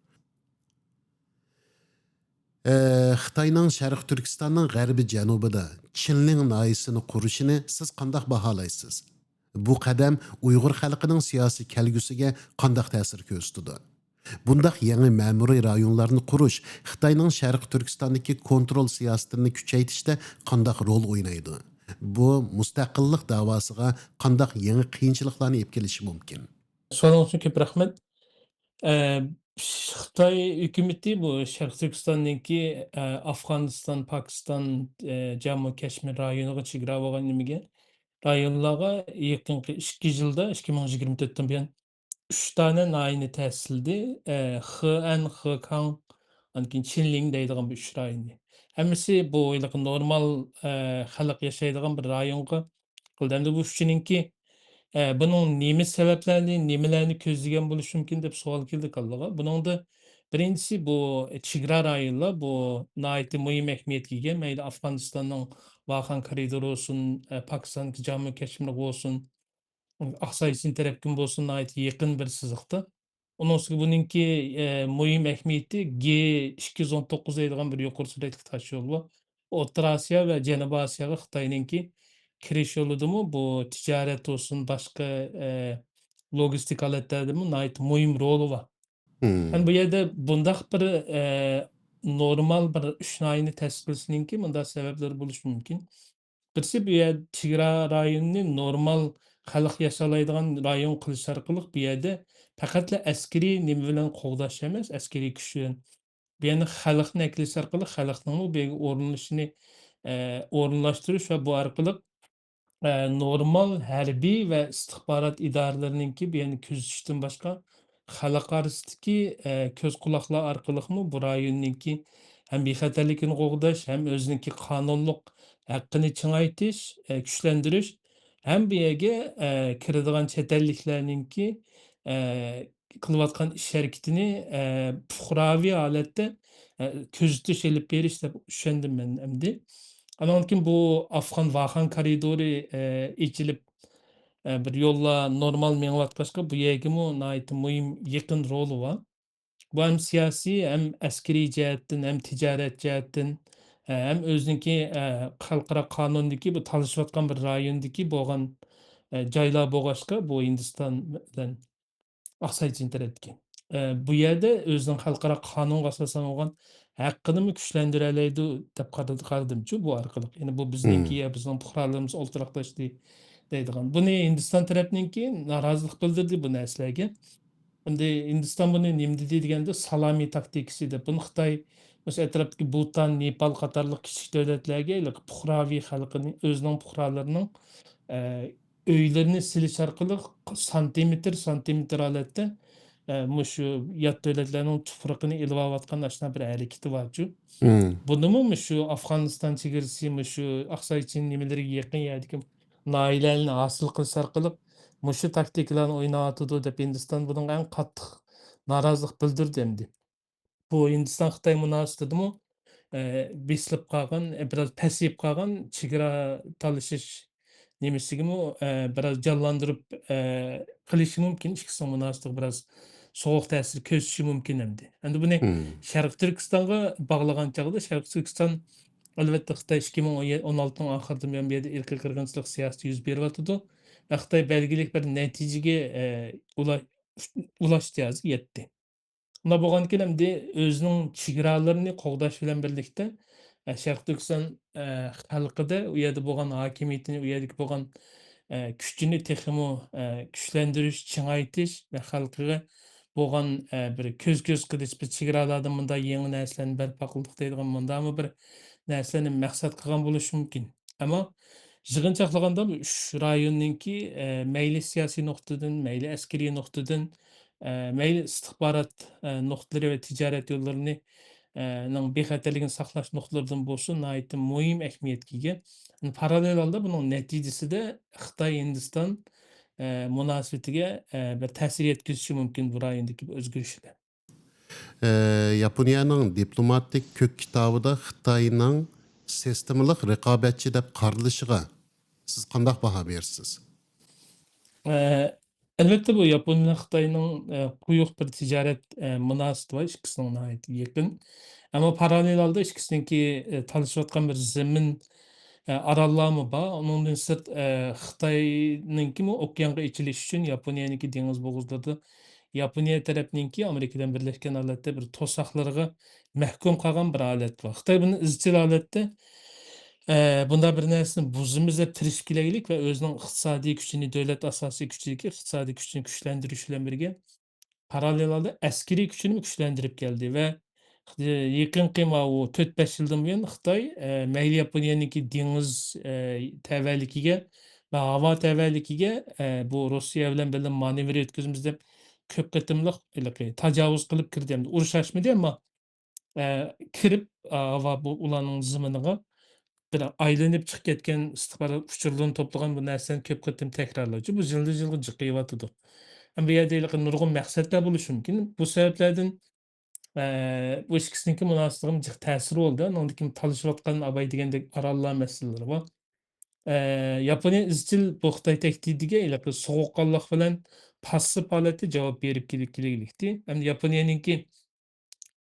ئە، خىتاينىڭ شەرقىي تۈركىستاننىڭ غەربىي جەنۇبىدا چىنلىڭ ناھىيەسىنى قۇرۇشىنى سىز قانداق باھالايسىز؟ بۇ قەدەم ئۇيغۇر خەلقىنىڭ سىياسىي كەلگۈسىگە قانداق تەسىر كۆرسىتىدۇ؟ بۇنداق يېڭى مەمۇرىي رايونلارنى قۇرۇش خىتاينىڭ شەرقىي تۈركىستاندىكى كونترول سىياسىتىنى كۈچەيتىشتە قانداق رول ئوينايدۇ؟ بۇ مۇستەقىللىق داۋاسىغا قانداق يېڭى قىيىنچىلىقلارنى ئېلىپ كېلىشى مۇمكىن؟ سوئالىڭىز ئۈچۈن كۆپ رەھمەت. ئە، خىتاي ھۆكۈمىتى بۇ شەرقىي تۈركىستاندىكى، ئە، ئافغانىستان، پاكىستان، ئە، جامۇ كەشمىر رايونىغا چېگرا بولغان نېمىگە، رايونلارغا يېقىنقى ئىككى يىلدا، ئىككى مىڭ يىگىرمە تۆتتىن بۇيان ئۈچ دانە ناھىيەنى تەسىسلىدى. ئە، خېئەن، خېكاڭ، ئاندىن كېيىن چىنلىڭ دەيدىغان بۇ ئۈچ رايوننى. ھەممىسى بۇ ھېلىقى نورمال، ئە، خەلق ياشايدىغان بىر رايونغا قىلدى. ئەمدى بۇ ئۈچىنىڭكى، ئە، بۇنىڭ نېمە سەۋەبلەرنى، نېمىلەرنى كۆزلىگەن بولۇشى مۇمكىن دەپ سوئال كېلىدۇ كاللىغا. بۇنىڭدا بىرىنچىسى بۇ چېگرا رايونلار، بۇ ناھايىتى مۇھىم ئەھمىيەتكە ئىگە. مەيلى ئافغانىستاننىڭ ۋاخان كارىدورى بولسۇن، ئە، پاكىستاندىكى جامۇ كەشمىرى بولسۇن، ئاقساي چىن تەرەپكىمۇ بولسۇن، ناھايىتى يېقىن بىر سىزىقتا. ئۇنىڭ ئۈستىگە بۇنىڭكى، ئە، مۇھىم ئەھمىيىتى، گې ئىككى يۈز ئون توققۇز دەيدىغان بىر يۇقىرى سۈرئەتلىك تاش يول بار. ئوتتۇرا ئاسىيا ۋە جەنۇبىي ئاسىياغا خىتاينىڭكى كىرىش يولىدىمۇ، بۇ تىجارەت بولسۇن، باشقا، ئە، لوگىستىكا ھالەتلەردىمۇ ناھايىتى مۇھىم رولى بار. مم. يەنى بۇ يەردە بۇنداق بىر، ئە، نورمال بىر ئۈچ ناھىيەنى تەسىس قىلىشنىڭكى مۇنداق سەۋەبلىرى بولۇشى مۇمكىن. بىرسى، بۇ يەر چېگرا رايونىنى نورمال خەلق ياشالايدىغان رايون قىلىش ئارقىلىق بۇ يەردە پەقەتلا ئەسكىرىي نېمە بىلەن قوغداش ئەمەس، ئەسكىرىي كۈچ بىلەن، بۇ يەرنى خەلقنى ئەكېلىش ئارقىلىق خەلقنىڭمۇ بۇ يەرگە ئورۇنلىشىشىنى، ئە، ئورۇنلاشتۇرۇش ۋە بۇ ئارقىلىق، ئە، نورمال ھەربىي ۋە ئىستىخبارات ئىدارىلىرىنىڭكى بۇ يەرنى كۆزىتىشتىن باشقا، خەلق ئارىسىدىكى، ئە، كۆز قۇلاقلار ئارقىلىقمۇ بۇ رايوننىڭكى ھەم بىخەتەرلىكىنى قوغداش، ھەم ئۆزىنىڭكى قانۇنلۇق ھەققىنى چىڭايتىش، ئە، كۈچلەندۈرۈش، ھەم بۇ يەرگە، ئە، كىرىدىغان چەت ئەللىكلەرنىڭكى، ئە، قىلىۋاتقان ئىش ھەرىكىتىنى، ئە، پۇقراۋى ھالەتتە، ئە، كۆزىتىش ئېلىپ بېرىش دەپ چۈشەندىم مەن ئەمدى. ئانىڭدىن كېيىن بۇ ئافغان ۋاخان كارىدورى، ئە، ئېچىلىپ، ئە، بىر يوللار نورمال مېڭىۋاتقاچقا، بۇ يەرگىمۇ ناھايىتى مۇھىم، يېقىن رولى بار. بۇ ھەم سىياسىي، ھەم ئەسكىرىي جەھەتتىن، ھەم تىجارەت جەھەتتىن، ئە، ھەم ئۆزىنىڭكى، ئە، خەلقئارا قانۇندىكى بۇ تالىشىۋاتقان بىر رايوندىكى بولغان، ئە، جايلار بولغاچقا، بۇ ھىندىستان بىلەن ئاقساي چىن تەرەپتىكى. ئە، بۇ يەردە ئۆزىنىڭ خەلقئارا قانۇنغا ئاساسەن بولغان ھەققىنىمۇ كۈچلەندۈرەلەيدۇ دەپ قارىدى-، قارىدىمچۇ بۇ ئارقىلىق. يەنى بۇ بىزنىڭكى، مم. يا بىزنىڭ پۇقرالىرىمىز ئولتۇراقلاشتى دەيدىغان. بۇنى ھىندىستان تەرەپنىڭكى نارازىلىق بىلدۈردى بۇ نەرسىلەرگە. ئەمدى ھىندىستان بۇنى نېمە دېدى دېگەندە، سالامى تاكتىكىسى دەپ. بۇنى خىتاي، مەسىلەن، ئەتراپتىكى بۇتان، نېپال قاتارلىق كىچىك دۆلەتلەرگە ھېلىقى پۇقراۋى خەلقىنى، ئۆزىنىڭ پۇقرالىرىنىڭ، ئە، ئۆيلىرىنى سېلىش ئارقىلىق سانتىمېتىر، سانتىمېتىر ھالەتتە، ئە، مۇشۇ يات دۆلەتلەرنىڭ تۇپرىقىنى ئېلىۋالىۋاتقان ئاشۇنداق بىر ھەرىكىتى بارچۇ. مم. بۇنىمۇ مۇشۇ ئافغانىستان چېگرىسى، مۇشۇ ئاقساي چىن نېمىلىرىگە يېقىن يەردىكى ناھىيەلەرنى ھاسىل قىلىش ئارقىلىق مۇشۇ تاكتىكىلارنى ئويناۋاتىدۇ دەپ ھىندىستان بۇنىڭغا ئەڭ قاتتىق نارازىلىق بىلدۈردى ئەمدى. بۇ ھىندىستان خىتاي مۇناسىۋىتىدىمۇ، ئە، بېسىلىپ قالغان، ئە، بىراز پەسىيىپ قالغان چېگرا تالىشىش نېمىسىگىمۇ، ئە، بىراز جانلاندۇرۇپ، ئە، قىلىشى مۇمكىن، ئىككىسىنىڭ مۇناسىۋىتىگە بىراز سوغۇق تەسىر كۆرسىتىشى مۇمكىن ئەمدى. ئەمدى بۇنى مم. شەرقىي تۈركىستانغا باغلىغان چاغدا، شەرقىي تۈركىستان، ئەلۋەتتە، خىتاي ئىككى مىڭ ئون يەتتىنىڭ ئاخىرىدىن بۇيان بۇ يەردە ئىرقىي قىرغىنچىلىق سىياسىتى يۈز بېرىۋاتىدۇ ۋە خىتاي بەلگىلىك بىر نەتىجىگە، ئە، ئۇلا-، ئۇلاشتى ھازىر، يەتتى. ئۇنداق بولغاندىكىن ئەمدى ئۆزىنىڭ چېگرالىرىنى قوغداش بىلەن بىرلىكتە، ئە، شەرقىي تۈركىستان، ئە، خەلقىدە ئۇ يەردە بولغان ھاكىمىيىتىنى، ئۇ يەردىكى بولغان، ئە، كۈچىنى تېخىمۇ، ئە، كۈچلەندۈرۈش، چىڭايتىش ۋە خەلقىگە بولغان، ئە، بىر كۆز-كۆز قىلىش، بىز چېگرالاردا مۇنداق يېڭى نەرسىلەرنى بەرپا قىلدۇق دەيدىغان مۇنداقمۇ بىر نەرسىلەرنى مەقسەت قىلغان بولۇشى مۇمكىن. ئەمما يىغىنچاقلىغاندا بۇ ئۈچ رايوننىڭكى، ئە، مەيلى سىياسىي نۇقتىدىن، مەيلى ئەسكىرىي نۇقتىدىن، ئە، مەيلى ئىستىخبارات، ئە، نۇقتىلىرى ۋە تىجارەت يوللىرىنى، ئە، نىڭ بىخەتەرلىكىنى ساقلاش نۇقتىلىرىدىن بولسۇن، ناھايىتى مۇھىم ئەھمىيەتكە ئىگە. پاراللېل ھالدا بۇنىڭ نەتىجىسىدە خىتاي، ھىندىستان، ئە، مۇناسىۋىتىگە، ئە، بىر تەسىر يەتكۈزۈشى مۇمكىن بۇ رايوندىكى بۇ ئۆزگىرىشلەر. ئە، ياپونىيەنىڭ دىپلوماتىك كۆك كىتابىدا خىتاينىڭ سىستېمىلىق رىقابەتچى دەپ قارىلىشىغا سىز قانداق باھا بېرىسىز؟ ئە، ئەلۋەتتە، بۇ ياپونىيە خىتاينىڭ، ئە، قويۇق بىر تىجارەت، ئە، مۇناسىۋىتى بار، ئىككىسىنىڭ ناھايىتى يېقىن. ئەمما پاراللېل ھالدا ئىككىسىنىڭكى، ئە، تالىشىۋاتقان بىر زېمىن، ئە، ئاراللارمۇ بار. ئۇنىڭدىن سىرت، ئە، خىتاينىڭكىمۇ ئوكيانغا ئېچىلىش ئۈچۈن ياپونىيەنىڭكى دېڭىز بوغۇزلىرىدا ياپونىيە تەرەپنىڭكى ئامېرىكا بىلەن بىرلەشكەن ھالەتتە بىر توساقلىرىغا مەھكۇم قالغان بىر ھالەت بار. خىتاي بۇنى ئىزچىل ھالەتتە، ئە، بۇنداق بىر نەرسىنى بۇزىمىز دەپ تىرىشىپ كېلەيلىك ۋە ئۆزىنىڭ ئىقتىسادىي كۈچىنى، دۆلەت ئاساسىي كۈچىدىكى ئىقتىسادىي كۈچىنى كۈچلەندۈرۈش بىلەن بىرگە، پاراللېل ھالدا ئەسكىرىي كۈچىنىمۇ كۈچلەندۈرۈپ كەلدى ۋە يېقىنقى ماۋۇ تۆت، بەش يىلدىن بۇيان خىتاي، ئە، مەيلى ياپونىيەنىڭكى دېڭىز، ئە، تەۋەلىكىگە ۋە ھاۋا تەۋەلىكىگە، ئە، بۇ روسىيە بىلەن بىللە مانېۋىر ئۆتكۈزىمىز دەپ كۆپ قېتىملىق ھېلىقى تاجاۋۇز قىلىپ كىردى. ئەمدى ئۇرۇش ئاچمىدى، ئەمما، ئە، كىرىپ، ئە، ھاۋا بۇ ئۇلارنىڭ زېمىنىغا بىر ئايلىنىپ چىقىپ كەتكەن ئىستىخبارات ئۇچۇرلىرىنى توپلىغان بۇ نەرسىنى كۆپ قېتىم تەكرارلىغۇچە، بۇ يىلدىن يىلغا جىقىيىۋاتىدۇ. ھەم بۇ يەردە ھېلىقى نۇرغۇن مەقسەتلەر بولۇشى مۇمكىن. بۇ سەۋەبلەردىن، ئە، بۇ ئىككىسىنىڭكى مۇناسىۋىتىگە جىق تەسىرى بولدى. ئۇنىڭدىن كېيىن تالىشىۋاتقان ئاباي دېگەندەك ئاراللار مەسىلىلىرى بار. ئە، ياپونىيە ئىزچىل بۇ خىتاي تەھدىتىگە ھېلىقى سوغۇققانلىق بىلەن پاسسىپ ھالەتتە جاۋاب بېرىپ كېلىپ كېلىگلىكتى. ھەمدە ياپونىيەنىڭكى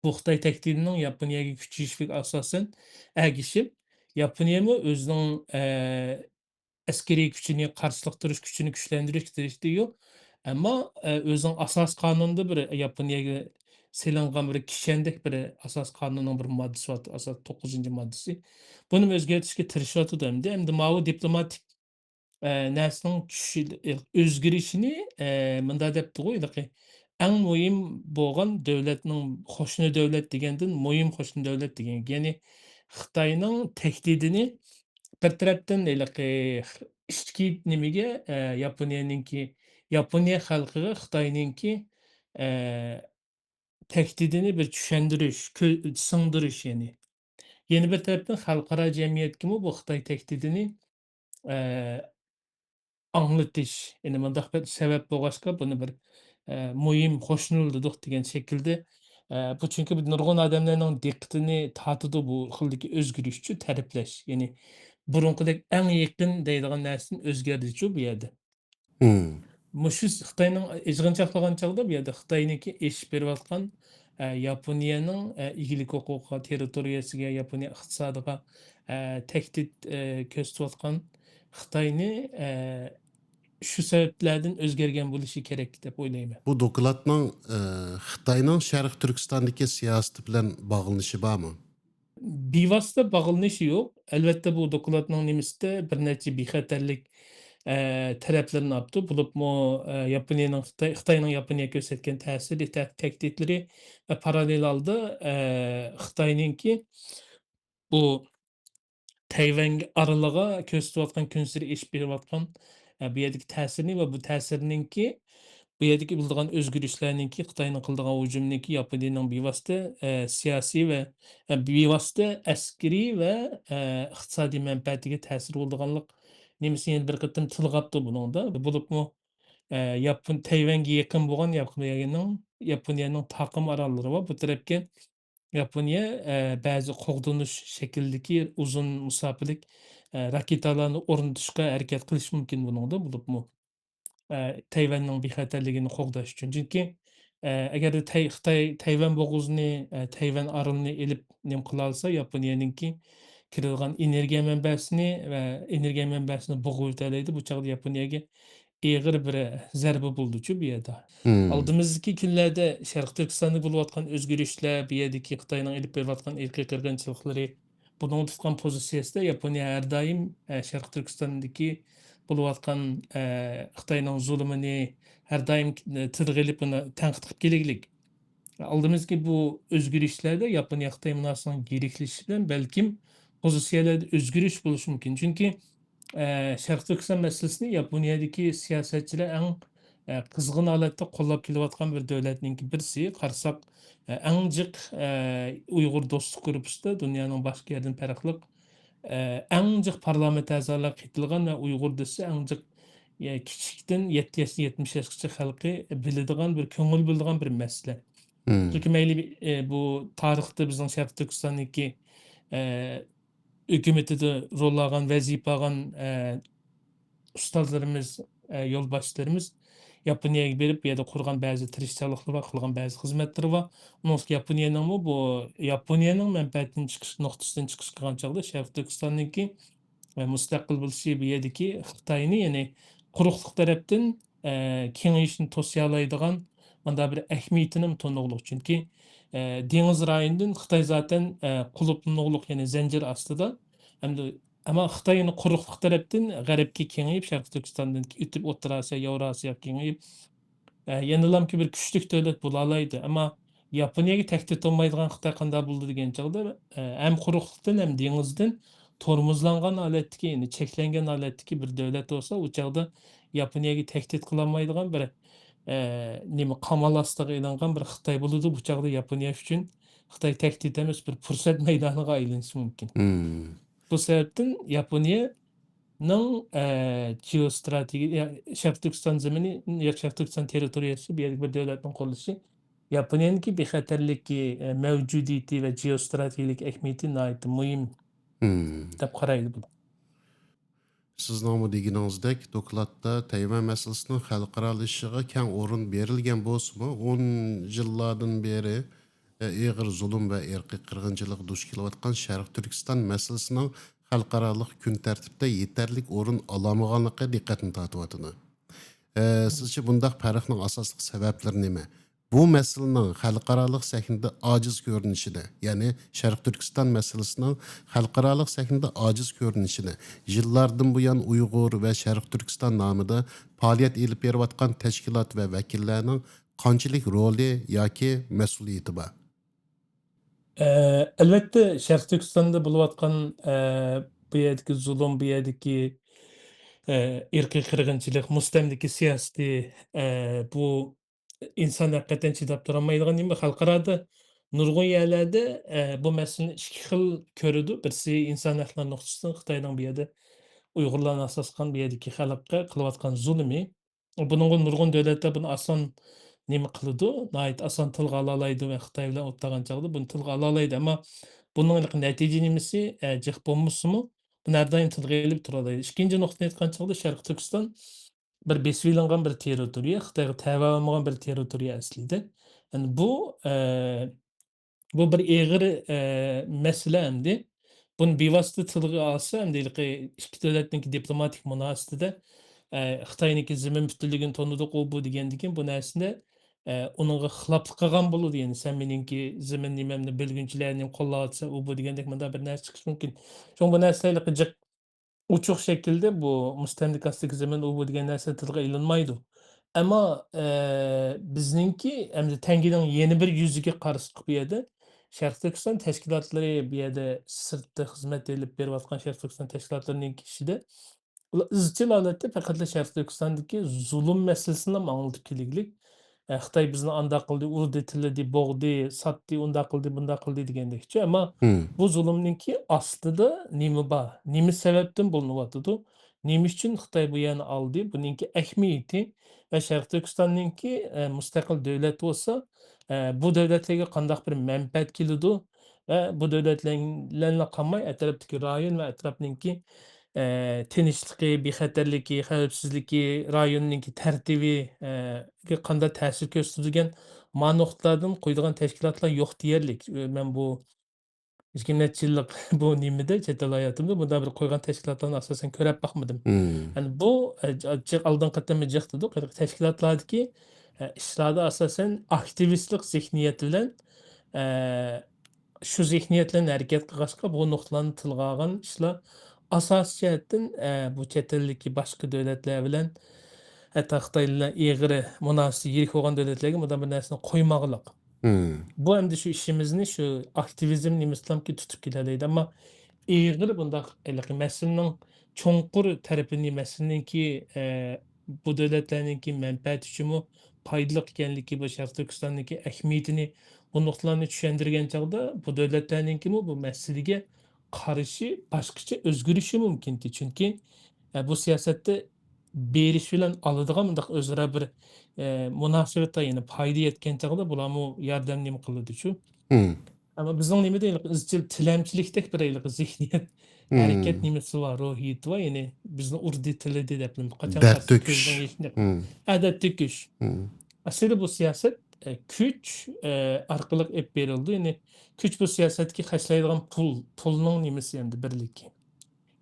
بۇ خىتاي تەھدىتىنىڭ ياپونىيەگە كۈچىيىشىگە ئاساسەن ئەگىشىپ، ياپونىيەمۇ ئۆزىنىڭ، ئە، ئەسكىرىي كۈچىنى، قارشىلىق تۇرۇش كۈچىنى كۈچلەندۈرۈشكە تىرىشتى-يۇ. ئەمما، ئە، ئۆزىنىڭ ئاساسىي قانۇنىدا بىر ياپونىيەگە سېلىنغان بىر كىشەندەك بىر ئاساسىي قانۇننىڭ بىر ماددىسى بار، ئاساس توققۇزىنچى ماددىسى. بۇنىمۇ ئۆزگەرتىشكە تىرىشىۋاتىدۇ ئەمدى. ئەمدى ماۋۇ دىپلوماتىك ئە، نەرسىنىڭ چۈشۈ-، ئۆزگىرىشىنى، ئە، مۇنداق دەپتىغۇ، ھېلىقى ئەڭ مۇھىم بولغان دۆلەتنىڭ قوشنا دۆلەت دېگەندىن مۇھىم قوشنا دۆلەت دېگەن. يەنى خىتاينىڭ تەھدىتىنى بىر تەرەپتىن ھېلىقى ئىچكى نېمىگە، ئە، ياپونىيەنىڭكى، ياپونىيە خەلقىگە خىتاينىڭكى، ئە، تەھدىتىنى بىر چۈشەندۈرۈش، كۆ-، سىڭدۈرۈش يەنى. يەنە بىر تەرەپتىن خەلقئارا جەمئىيەتكىمۇ بۇ خىتاي تەھدىتىنى، ئە، ئاڭلىتىش، يەنى مۇنداق بىر سەۋەب بولغاچقا، بۇنى بىر، ئە، مۇھىم قوشنا دېدۇق دېگەن شەكىلدە، ئە، بۇ چۈنكى بىر نۇرغۇن ئادەملەرنىڭ دىققىتىنى تارتىدۇ بۇ خىلدىكى ئۆزگىرىشچۇ، تەرىپلەش. يەنى بۇرۇنقىدەك ئەڭ يېقىن دەيدىغان نەرسىدىن ئۆزگەردىچۇ بۇ يەردە. مۇشۇ خىتاينىڭ ئىزغىنچاقلىغان چاغدا بۇ يەردە خىتاينىڭكى ئېشىپ بېرىۋاتقان، ئە، ياپونىيەنىڭ، ئە، ئىگىلىك ھوقۇقىغا، تېررىتورىيەسىگە، ياپونىيە ئىقتىسادىغا، ئە، تەھدىت، ئە، كۆرسىتىۋاتقان خىتاينى، ئە، شۇ سەۋەبلەردىن ئۆزگەرگەن بولۇشى كېرەك دەپ ئويلايمەن. بۇ دوكلاتنىڭ، ئە، خىتاينىڭ شەرقىي تۈركىستاندىكى سىياسىتى بىلەن باغلىنىشى بارمۇ؟ بىۋاسىتە باغلىنىشى يوق. ئەلۋەتتە، بۇ دوكلاتنىڭ نېمىسىدە بىر نەچچە بىخەتەرلىك، ئە، تەرەپلىرىنى ئاپتۇ. بولۇپمۇ، ئە، ياپونىيەنىڭ خىتاي، خىتاينىڭ ياپونىيەگە كۆرسەتكەن تەسىرى، تە-، تەھدىتلىرى ۋە پاراللېل ھالدا، ئە، خىتاينىڭكى بۇ تەيۋەن ئارىلىغا كۆرسىتىۋاتقان، كۈنسېرى ئېشىپ بېرىۋاتقان، ئە، بۇ يەردىكى تەسىرىنى ۋە بۇ تەسىرنىڭكى، بۇ يەردىكى بولىدىغان ئۆزگىرىشلەرنىڭكى، خىتاينىڭ قىلىدىغان ھۇجۇمىنىڭكى ياپونىيەنىڭ بىۋاسىتە، ئە، سىياسىي ۋە، ئە، بىۋاسىتە ئەسكىرىي ۋە، ئە، ئىقتىسادىي مەنپەئەتىگە تەسىرى بولىدىغانلىق نېمىسىنى يەنە بىر قېتىم تىلغا ئاپتۇ بۇنىڭدا. بولۇپمۇ، ئە، ياپون-، تەيۋەنگە يېقىن بولغان ياپونىيەنىڭ، ياپونىيەنىڭ تاقىم ئاراللىرى بار. بۇ تەرەپكە ياپونىيە، ئە، بەزى قوغدىنىش شەكلىدىكى ئۇزۇن مۇساپىلىك، ئە، راكېتالارنى ئورنىتىشقا ھەرىكەت قىلىشى مۇمكىن بۇنىڭدا، بولۇپمۇ، ئە، تەيۋەننىڭ بىخەتەرلىكىنى قوغداش ئۈچۈن. چۈنكى، ئە، ئەگەردە تەي-، خىتاي تەيۋەن بوغۇزىنى، ئە، تەيۋەن ئارىلىنى ئېلىپ نېمە قىلالىسا، ياپونىيەنىڭكى كىرىدىغان ئېنېرگىيە مەنبەسىنى ۋە ئېنېرگىيە مەنبەسىنى بوغۇۋېتەلەيدۇ. بۇ چاغدا ياپونىيەگە ئېغىر بىر زەربە بولدىچۇ بۇ يەردە. مم. ئالدىمىزدىكى كۈنلەردە شەرقىي تۈركىستاندا بولۇۋاتقان ئۆزگىرىشلەر، بۇ يەردىكى خىتاينىڭ ئېلىپ بېرىۋاتقان ئىرقىي قىرغىنچىلىقلىرى، بۇنىڭغا تۇتقان پوزىتسىيەسىدە ياپونىيە ھەر دائىم، ئە، شەرقىي تۈركىستاندىكى بولۇۋاتقان، ئە، خىتاينىڭ زۇلۇمىنى ھەر دائىم، ئە، تىلغا ئېلىپ، ئۇنى تەنقىد قىلىپ كېلىگلىك. ئالدىمىزدىكى بۇ ئۆزگىرىشلەردە ياپونىيە خىتاي مۇناسىۋىتىنىڭ يىرىكلىشىشى بىلەن بەلكىم پوزىتسىيەلەردە ئۆزگىرىش بولۇشى مۇمكىن. چۈنكى، ئە، شەرقىي تۈركىستان مەسىلىسىنى ياپونىيەدىكى سىياسەتچىلەر ئەڭ، ئە، قىزغىن ھالەتتە قوللاپ كېلىۋاتقان بىر دۆلەتنىڭكى بىرسى. قارىساق، ئە، ئەڭ جىق، ئە، ئۇيغۇر دوستلۇق گۇرۇپپىسىدا دۇنيانىڭ باشقا يەردىن پەرقلىق، ئە، ئەڭ جىق پارلامېنت ئەزالىرى قېتىلغان ۋە ئۇيغۇر دېسە ئەڭ جىق، ئە، كىچىكتىن يەتتە ياشتىن يەتمىش ياشقىچە خەلقى بىلىدىغان بىر، كۆڭۈل بۆلىدىغان بىر مەسىلە. مم. چۈنكى مەيلى، ئە، بۇ تارىختا بىزنىڭ شەرقىي تۈركىستاندىكى، ئە، ھۆكۈمىتىدە رول ئالغان، ۋەزىپە ئالغان، ئە، ئۇستازلىرىمىز، ئە، يولباشچىلىرىمىز ياپونىيەگە بېرىپ، بۇ يەردە قۇرغان بەزى تىرىشچانلىقلىرى بار، قىلغان بەزى خىزمەتلىرى بار. ئۇنىڭ ئۈستىگە ياپونىيەنىڭمۇ بۇ، ياپونىيەنىڭ مەنپەئەتىدىن چىقىش نۇقتىسىدىن چىقىش قىلغان چاغدا شەرقىي تۈركىستاننىڭكى، ئە، مۇستەقىل بولۇشى، بۇ يەردىكى خىتاينى، يەنى قۇرۇقلۇق تەرەپتىن، ئە، كېڭىيىشنى توسىيالايدىغان مۇنداق بىر ئەھمىيىتىنىمۇ تونۇغلۇق. چۈنكى، ئە، دېڭىز رايونىدىن خىتاي زاتەن، ئە، قۇلۇپلىنىغلۇق، يەنى زەنجىر ئاستىدا. ھەمدە، ئەمما خىتاي يەنە قۇرۇقلۇق تەرەپتىن غەربكە كېڭىيىپ، شەرقىي تۈركىستاندىن ئۆتۈپ ئوتتۇرا ئاسىيا، ياۋراسىياغا كېڭىيىپ، ئە، يەنىلامكى بىر كۈچلۈك دۆلەت بولالايدۇ. ئەمما ياپونىيەگە تەھدىت بولمايدىغان خىتاي قانداق بولىدۇ دېگەن چاغدا، ئە، ھەم قۇرۇقلۇقتىن، ھەم دېڭىزدىن تورمۇزلانغان ھالەتتىكى، يەنى چەكلەنگەن ھالەتتىكى بىر دۆلەت بولسا، ئۇ چاغدا ياپونىيەگە تەھدىت قىلالمايدىغان بىر، ئە، نېمە، قامال ئاستىغا ئېلىنغان بىر خىتاي بولىدۇ. بۇ چاغدا ياپونىيە ئۈچۈن خىتاي تەھدىت ئەمەس، بىر پۇرسەت مەيدانىغا ئايلىنىشى مۇمكىن. مم. بۇ سەۋەبتىن ياپونىيەنىڭ، ئە، جېئوستراتېگىيە، شەرقىي تۈركىستان زېمىنى، شەرقىي تۈركىستان تېررىتورىيەسى، بۇ يەردىكى بىر دۆلەتنىڭ قوللىشى ياپونىيەنىڭكى بىخەتەرلىكى، ئە، مەۋجۇدىيىتى ۋە جېئوستراتېگىيەلىك ئەھمىيىتى ناھايىتى مۇھىم مم. دەپ قارايدۇ بۇ. سىزنىڭمۇ دېگىنىڭىزدەك، دوكلاتتا تەيۋەن مەسىلىسىنىڭ خەلقئارالىشىشىغا كەڭ ئورۇن بېرىلگەن بولسىمۇ، ئون يىللاردىن بېرى، ئە، ئېغىر زۇلۇم ۋە ئىرقىي قىرغىنچىلىققا دۇچ كېلىۋاتقان شەرقىي تۈركىستان مەسىلىسىنىڭ خەلقئارالىق كۈن تەرتىپتە يېتەرلىك ئورۇن ئالالمىغانلىقى دىققەتنى تارتىۋاتىدۇ. ئە، سىزچە بۇنداق پەرقنىڭ ئاساسلىق سەۋەبلىرى نېمە؟ بۇ مەسىلىنىڭ خەلقئارالىق سەھنىدە ئاجىز كۆرۈنۈشىدە، يەنى شەرقىي تۈركىستان مەسىلىسىنىڭ خەلقئارالىق سەھنىدە ئاجىز كۆرۈنۈشىدە يىللاردىن بۇيان ئۇيغۇر ۋە شەرقىي تۈركىستان نامىدا پائالىيەت ئېلىپ بېرىۋاتقان تەشكىلات ۋە ۋەكىللەرنىڭ قانچىلىك رولى ياكى مەسئۇلىيىتى بار؟ ئە، ئەلۋەتتە، شەرقىي تۈركىستاندا بولۇۋاتقان، ئە، بۇ يەردىكى زۇلۇم، بۇ يەردىكى، ئە، ئىرقىي قىرغىنچىلىق، مۇستەملىكە سىياسىتى، ئە، بۇ ئىنسان ھەقىقەتەن چىداپ تۇرالمايدىغان نېمە. خەلقئارادا نۇرغۇن يەرلەردە، ئە، بۇ مەسىلىنى ئىككى خىل كۆرىدۇ. بىرسى ئىنسان ھەقلىرى نۇقتىسىدىن خىتاينىڭ بۇ يەردە ئۇيغۇرلارنى ئاساس قىلغان بۇ يەردىكى خەلققە قىلىۋاتقان زۇلۇمى. بۇنىڭغا نۇرغۇن دۆلەتلەر بۇنى ئاسان نېمە قىلىدۇ، ناھايىتى ئاسان تىلغا ئالالايدۇ ۋە خىتاي بىلەن ئولتۇرغان چاغدا بۇنى تىلغا ئالالايدۇ. ئەمما بۇنىڭ ھېلىقى نەتىجە نېمىسى، ئە، جىق بولمىسىمۇ، بۇنى ھەر دائىم تىلغا ئېلىپ تۇرالايدۇ. ئىككىنچى نۇقتىنى ئېيتقان چاغدا شەرقىي تۈركىستان بىر بېسىۋېلىنغان بىر تېررىتورىيە، خىتايغا تەۋە بولمىغان بىر تېررىتورىيە ئەسلىدە. يەنى بۇ، ئە، بۇ بىر ئېغىر، ئە، مەسىلە ئەمدى. بۇنى بىۋاسىتە تىلغا ئالسا، ئەمدى ھېلىقى ئىككى دۆلەتنىڭكى دىپلوماتىك مۇناسىۋىتىدە، ئە، خىتاينىڭكى زېمىن پۈتۈنلۈكىنى تونۇدۇق، ئۇ بۇ دېگەندىكىن بۇ نەرسىنى، ئە، ئۇنىڭغا خىلاپلىق قىلغان بولىدۇ. يەنى سەن مېنىڭكى زېمىن نېمەمنى بۆلگۈنچىلەرنى قوللاۋاتىسەن، ئۇ بۇ دېگەندەك مۇنداق بىر نەرسە چىقىشى مۇمكىن. شۇڭا بۇ نەرسە ھېلىقى جىق ئوچۇق شەكىلدە بۇ مۇستەملىكە ئاستىدىكى زېمىن، ئۇ بۇ دېگەن نەرسە تىلغا ئېلىنمايدۇ. ئەمما، ئە، بىزنىڭكى ئەمدى تەڭگىنىڭ يەنە بىر يۈزىگە قارىساق، بۇ يەردە شەرقىي تۈركىستان تەشكىلاتلىرى، بۇ يەردە سىرتتا خىزمەت ئېلىپ بېرىۋاتقان شەرقىي تۈركىستان تەشكىلاتلىرىنىڭ ئىچىدە ئۇلار ئىزچىل ھالەتتە پەقەتلا شەرقىي تۈركىستاندىكى زۇلۇم مەسىلىسىنىلا ئاڭلىتىپ كېلىگلىك. ئە، خىتاي بىزنى ئانداق قىلدى، ئۇردى، تىللىدى، بوغدى، ساتتى، ئۇنداق قىلدى، بۇنداق قىلدى دېگەندەكچە. ئەمما مم. بۇ زۇلۇمنىڭكى ئاستىدا نېمە بار؟ نېمە سەۋەبتىن بولۇنۇۋاتىدۇ؟ نېمە ئۈچۈن خىتاي بۇ يەرنى ئالدى؟ بۇنىڭكى ئەھمىيىتى ۋە شەرقىي تۈركىستاننىڭكى، ئە، مۇستەقىل دۆلەت بولسا، ئە، بۇ دۆلەتلەرگە قانداق بىر مەنپەئەت كېلىدۇ؟ ۋە بۇ دۆلەتلەرلا قالماي، ئەتراپتىكى رايون ۋە ئەتراپنىڭكى، ئە، تىنچلىقى، بىخەتەرلىكى، خەۋپسىزلىكى، رايوننىڭكى تەرتىپى، ئە، گە قانداق تەسىر كۆرسىتىدۇ دېگەن ما نۇقتىلاردىن قويىدىغان تەشكىلاتلار يوق دېيەرلىك. مەن بۇ يىگىرمە نەچچە يىللىق بۇ نېمىدە، چەت ئەل ھاياتىمدا بۇنداق بىر قويغان تەشكىلاتلارنى ئاساسەن كۆرەپ باقمىدىم. مم. يەنى بۇ، ئە، ج-، ج-، ئالدىنقى قېتىممۇ جىق دېدۇق، تەشكىلاتلاردىكى، ئە، ئىشلاردا ئاساسەن ئاكتىۋىستلىق زېھنىيەت بىلەن، ئە، شۇ زېھنىيەت بىلەن ھەرىكەت قىلغاچقا، بۇ نۇقتىلارنى تىلغا ئالغان ئىشلار ئاساسىي جەھەتتىن، ئە، بۇ چەت ئەلدىكى باشقا دۆلەتلەر بىلەن، ھەتتا خىتاي بىلەن ئېغىر مۇناسىۋىتى يىرىك بولغان دۆلەتلەرگە مۇنداق بىر نەرسىنى قويماغلىق. مم. بۇ ئەمدى شۇ ئىشىمىزنى شۇ ئاكتىۋىزم نېمىسىلامكى تۇتۇپ كېلەلەيدۇ. ئەمما ئېغىر بۇنداق ھېلىقى مەسىلىنىڭ چوڭقۇر تەرىپىنى، مەسىلىنىڭكى، ئە، بۇ دۆلەتلەرنىڭكى مەنپەئەتى ئۈچۈنمۇ پايدىلىق ئىكەنلىكى، بۇ شەرقىي تۈركىستاندىكى ئەھمىيىتىنى، بۇ نۇقتىلارنى چۈشەندۈرگەن چاغدا بۇ دۆلەتلەرنىڭكىمۇ بۇ مەسىلىگە قارىشى باشقىچە ئۆزگىرىشى مۇمكىنتى. چۈنكى، ئە، بۇ سىياسەتتە بېرىش بىلەن ئالىدىغان مۇنداق ئۆزئارا بىر، ئە، مۇناسىۋەت، يەنى پايدا يەتكەن چاغدا بۇلارمۇ ياردەم نېمە قىلىدۇچۇ. مم. ئەمما بىزنىڭ نېمىدە ھېلىقى ئىزچىل تىلەمچىلىكتەك بىر ھېلىقى زېھنىيەت، ھەرىكەت مم. نېمىسى بار، روھىيىتى بار. يەنى بىزنى ئۇردى، تىلىدى دەپ، قاچان دەرد قارىسا تۆكۈش. كۆزنىڭ يېشىنى دەپ. مم. ھە، دەرد تۆكۈش. مم. ئەسلىدە بۇ سىياسەت، ئە، كۈچ، ئە، ئارقىلىق ئېلىپ بېرىلىدۇ. يەنى كۈچ بۇ سىياسەتتىكى خەجلەيدىغان پۇل، پۇلنىڭ نېمىسى ئەمدى بىرلىكى.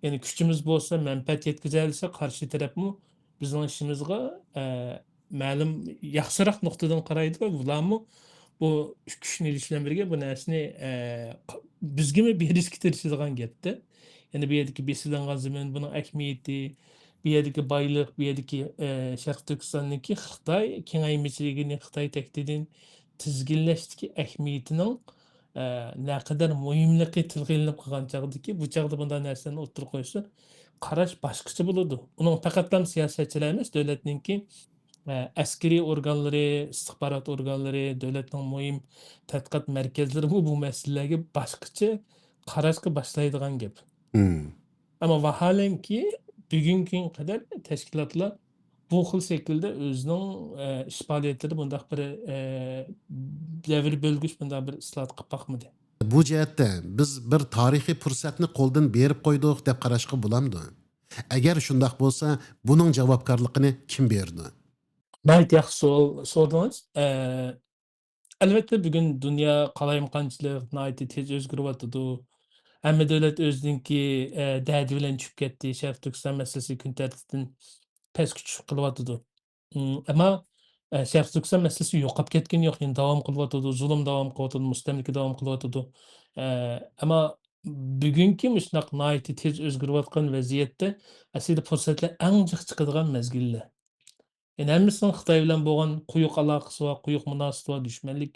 يەنى كۈچىمىز بولسا مەنپەئەت يەتكۈزەلىسە، قارشى تەرەپمۇ بىزنىڭ ئىشىمىزغا، ئە، مەلۇم ياخشىراق نۇقتىدىن قارايدۇ ۋە بۇلارمۇ بۇ كۈچنى ئېلىش بىلەن بىرگە بۇ نەرسىنى، ئە، ق-، بىزگىمۇ بېرىشكە تىرىشىدىغان گەپتە. يەنى بۇ يەردىكى بېسىلىنغان زېمىن، بۇنىڭ ئەھمىيىتى، بۇ يەردىكى بايلىق، بۇ يەردىكى، ئە، شەرقىي تۈركىستاندىكى خىتاي كېڭەيمىچىلىكىنى، خىتاي تەھدىتىنى تىزگىنلەشتىكى ئەھمىيىتىنىڭ، ئە، نەقەدەر مۇھىملىقى تىلغا ئېلىنىپ قالغان چاغدىكى، بۇ چاغدا بۇنداق نەرسىلەرنى ئوتتۇرىغا قويسا، قاراش باشقىچە بولىدۇ. ئۇنىڭ پەقەتلا سىياسەتچىلەر ئەمەس، دۆلەتنىڭكى، ئە، ئەسكىرىي ئورگانلىرى، ئىستىخبارات ئورگانلىرى، دۆلەتنىڭ مۇھىم تەتقىقات مەركەزلىرىمۇ بۇ مەسىلىلەرگە باشقىچە قاراشقا باشلايدىغان گەپ. مم. ئەمما ۋاھالەنكى، بۈگۈنكى كۈنگە قەدەر تەشكىلاتلار بۇ خىل شەكىلدە ئۆزىنىڭ، ئە، ئىش پائالىيەتلىرىدە بۇنداق بىر، ئە، دەۋر بۆلگۈچ بۇنداق بىر ئىسلاھات قىلىپ باقمىدى. بۇ جەھەتتە بىز بىر تارىخىي پۇرسەتنى قولدىن بېرىپ قويدۇق دەپ قاراشقا بولامدۇ؟ ئەگەر شۇنداق بولسا، بۇنىڭ جاۋابكارلىقىنى كىم بېرىدۇ؟ ناھايىتى ياخشى سوئال سورىدىڭىز. ئە، ئەلۋەتتە، بۈگۈن دۇنيا قالايمىقانچىلىق ناھايىتى تېز ئۆزگىرىۋاتىدۇ. ھەممە دۆلەت ئۆزىنىڭكى، ئە، دەردى بىلەن چۈشۈپ كەتتى. شەرقىي تۈركىستان مەسىلىسى كۈن تەرتىپتىن پەسكە چۈشۈپ قېلىۋاتىدۇ. ئىم، ئەمما، ئە، شەرقىي تۈركىستان مەسىلىسى يوقاپ كەتكىنى يوق، يەنە داۋام قىلىۋاتىدۇ، زۇلۇم داۋام قىلىۋاتىدۇ، مۇستەملىكە داۋام قىلىۋاتىدۇ. ئە، ئەمما بۈگۈنكى مۇشۇنداق ناھايىتى تېز ئۆزگىرىۋاتقان ۋەزىيەتتە ئەسلىدە پۇرسەتلەر ئەڭ جىق چىقىدىغان مەزگىللەر. يەنى ھەممىسىنىڭ خىتاي بىلەن بولغان قويۇق ئالاقىسى بار، قويۇق مۇناسىۋىتى بار، دۈشمەنلىك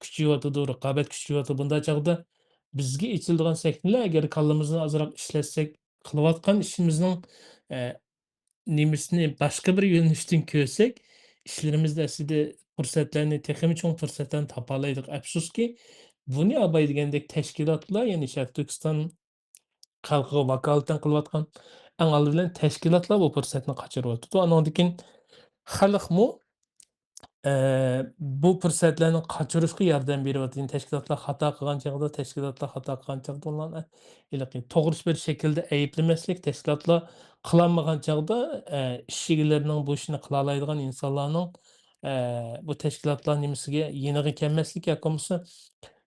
كۈچىيىۋاتىدۇ، رىقابەت كۈچىيىۋاتىدۇ. بۇنداق چاغدا بىزگە ئېچىلىدىغان سەھنىلەر، ئەگەر كاللىمىزنى ئازراق ئىشلەتسەك، قىلىۋاتقان ئىشىمىزنىڭ، ئە، نېمىسىنى باشقا بىر يۆنىلىشتىن كۆرسەك، ئىشلىرىمىزدە ئەسلىدە پۇرسەتلەرنى، تېخىمۇ چوڭ پۇرسەتلەرنى تاپالايدۇق. ئەپسۇسكى، بۇنى ئاباي دېگەندەك تەشكىلاتلار، يەنى شەرقىي تۈركىستان خەلقىگە ۋاكالىتەن قىلىۋاتقان ئەڭ ئالدى بىلەن تەشكىلاتلار بۇ پۇرسەتنى قاچۇرۇۋاتىدۇ. ئانىڭدىن كېيىن خەلقمۇ، ئە، بۇ پۇرسەتلەرنى قاچۇرۇشقا ياردەم بېرىۋاتىدۇ. تەشكىلاتلار خاتا قىلغان چاغدا، تەشكىلاتلار خاتا قىلغان چاغدا ئۇلارنى ھېلىقى توغرىچە بىر شەكىلدە ئەيىبلىمەسلىك، تەشكىلاتلار قىلالمىغان چاغدا، ئە، ئىش ئىگىلىرىنىڭ بۇ ئىشنى قىلالايدىغان ئىنسانلارنىڭ، ئە، بۇ تەشكىلاتلار نېمىسىگە، يېنىغا كەلمەسلىك ياكى بولمىسا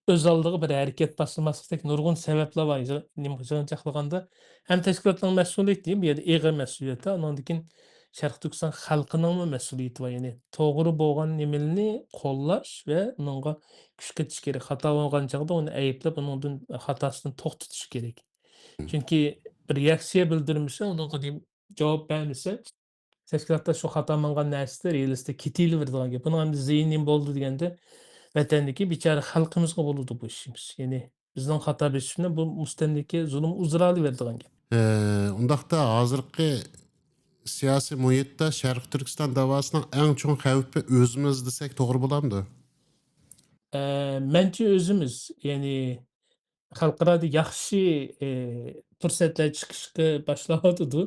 ئۆز ئالدىغا بىر ھەرىكەت باشلىماسلىقتەك نۇرغۇن سەۋەبلەر بار. يىغ-، نېمە، يىغىنچاقلىغاندا ھەم تەشكىلاتنىڭ مەسئۇلىيىتى، بۇ يەردە ئېغىر مەسئۇلىيەت، ئانىڭدىن كېيىن شەرقىي تۈركىستان خەلقىنىڭمۇ مەسئۇلىيىتى بار. يەنى توغرا بولغان نېمىلىنى قوللاش ۋە ئۇنىڭغا كۈچ قېتىش كېرەك. خاتا بولغان چاغدا ئۇنى ئەيىبلەپ، ئۇنىڭدىن، خاتاسىدىن توختىتىش كېرەك. مم. چۈنكى بىر رېئاكسىيە بىلدۈرمىسە، ئۇنىڭغا دېم-، جاۋاب بەرمىسە، تەشكىلاتتا شۇ خاتا ماڭغان نەرسىدە رېئالىستىك كېتىۋېرىدىغان گەپ. بۇنىڭ ئەمدى زىيىنى نېمە بولدى دېگەندە، ۋەتەندىكى بىچارە خەلقىمىزغا بولىدۇ بۇ ئىشىمىز. يەنى بىزنىڭ خاتا بېسىشىمىز بۇ مۇستەملىكە زۇلۇم ئۇزراۋېرىدىغان گەپ. ئە، ئۇنداقتا ھازىرقى سىياسىي مۇھىتتا شەرقىي تۈركىستان داۋاسىنىڭ ئەڭ چوڭ خەۋپى ئۆزىمىز دېسەك توغرا بولامدۇ؟ ئە، مەنچە ئۆزىمىز، يەنى خەلقئارادا ياخشى، ئى، پۇرسەتلەر چىقىشقا باشلاۋاتىدۇ.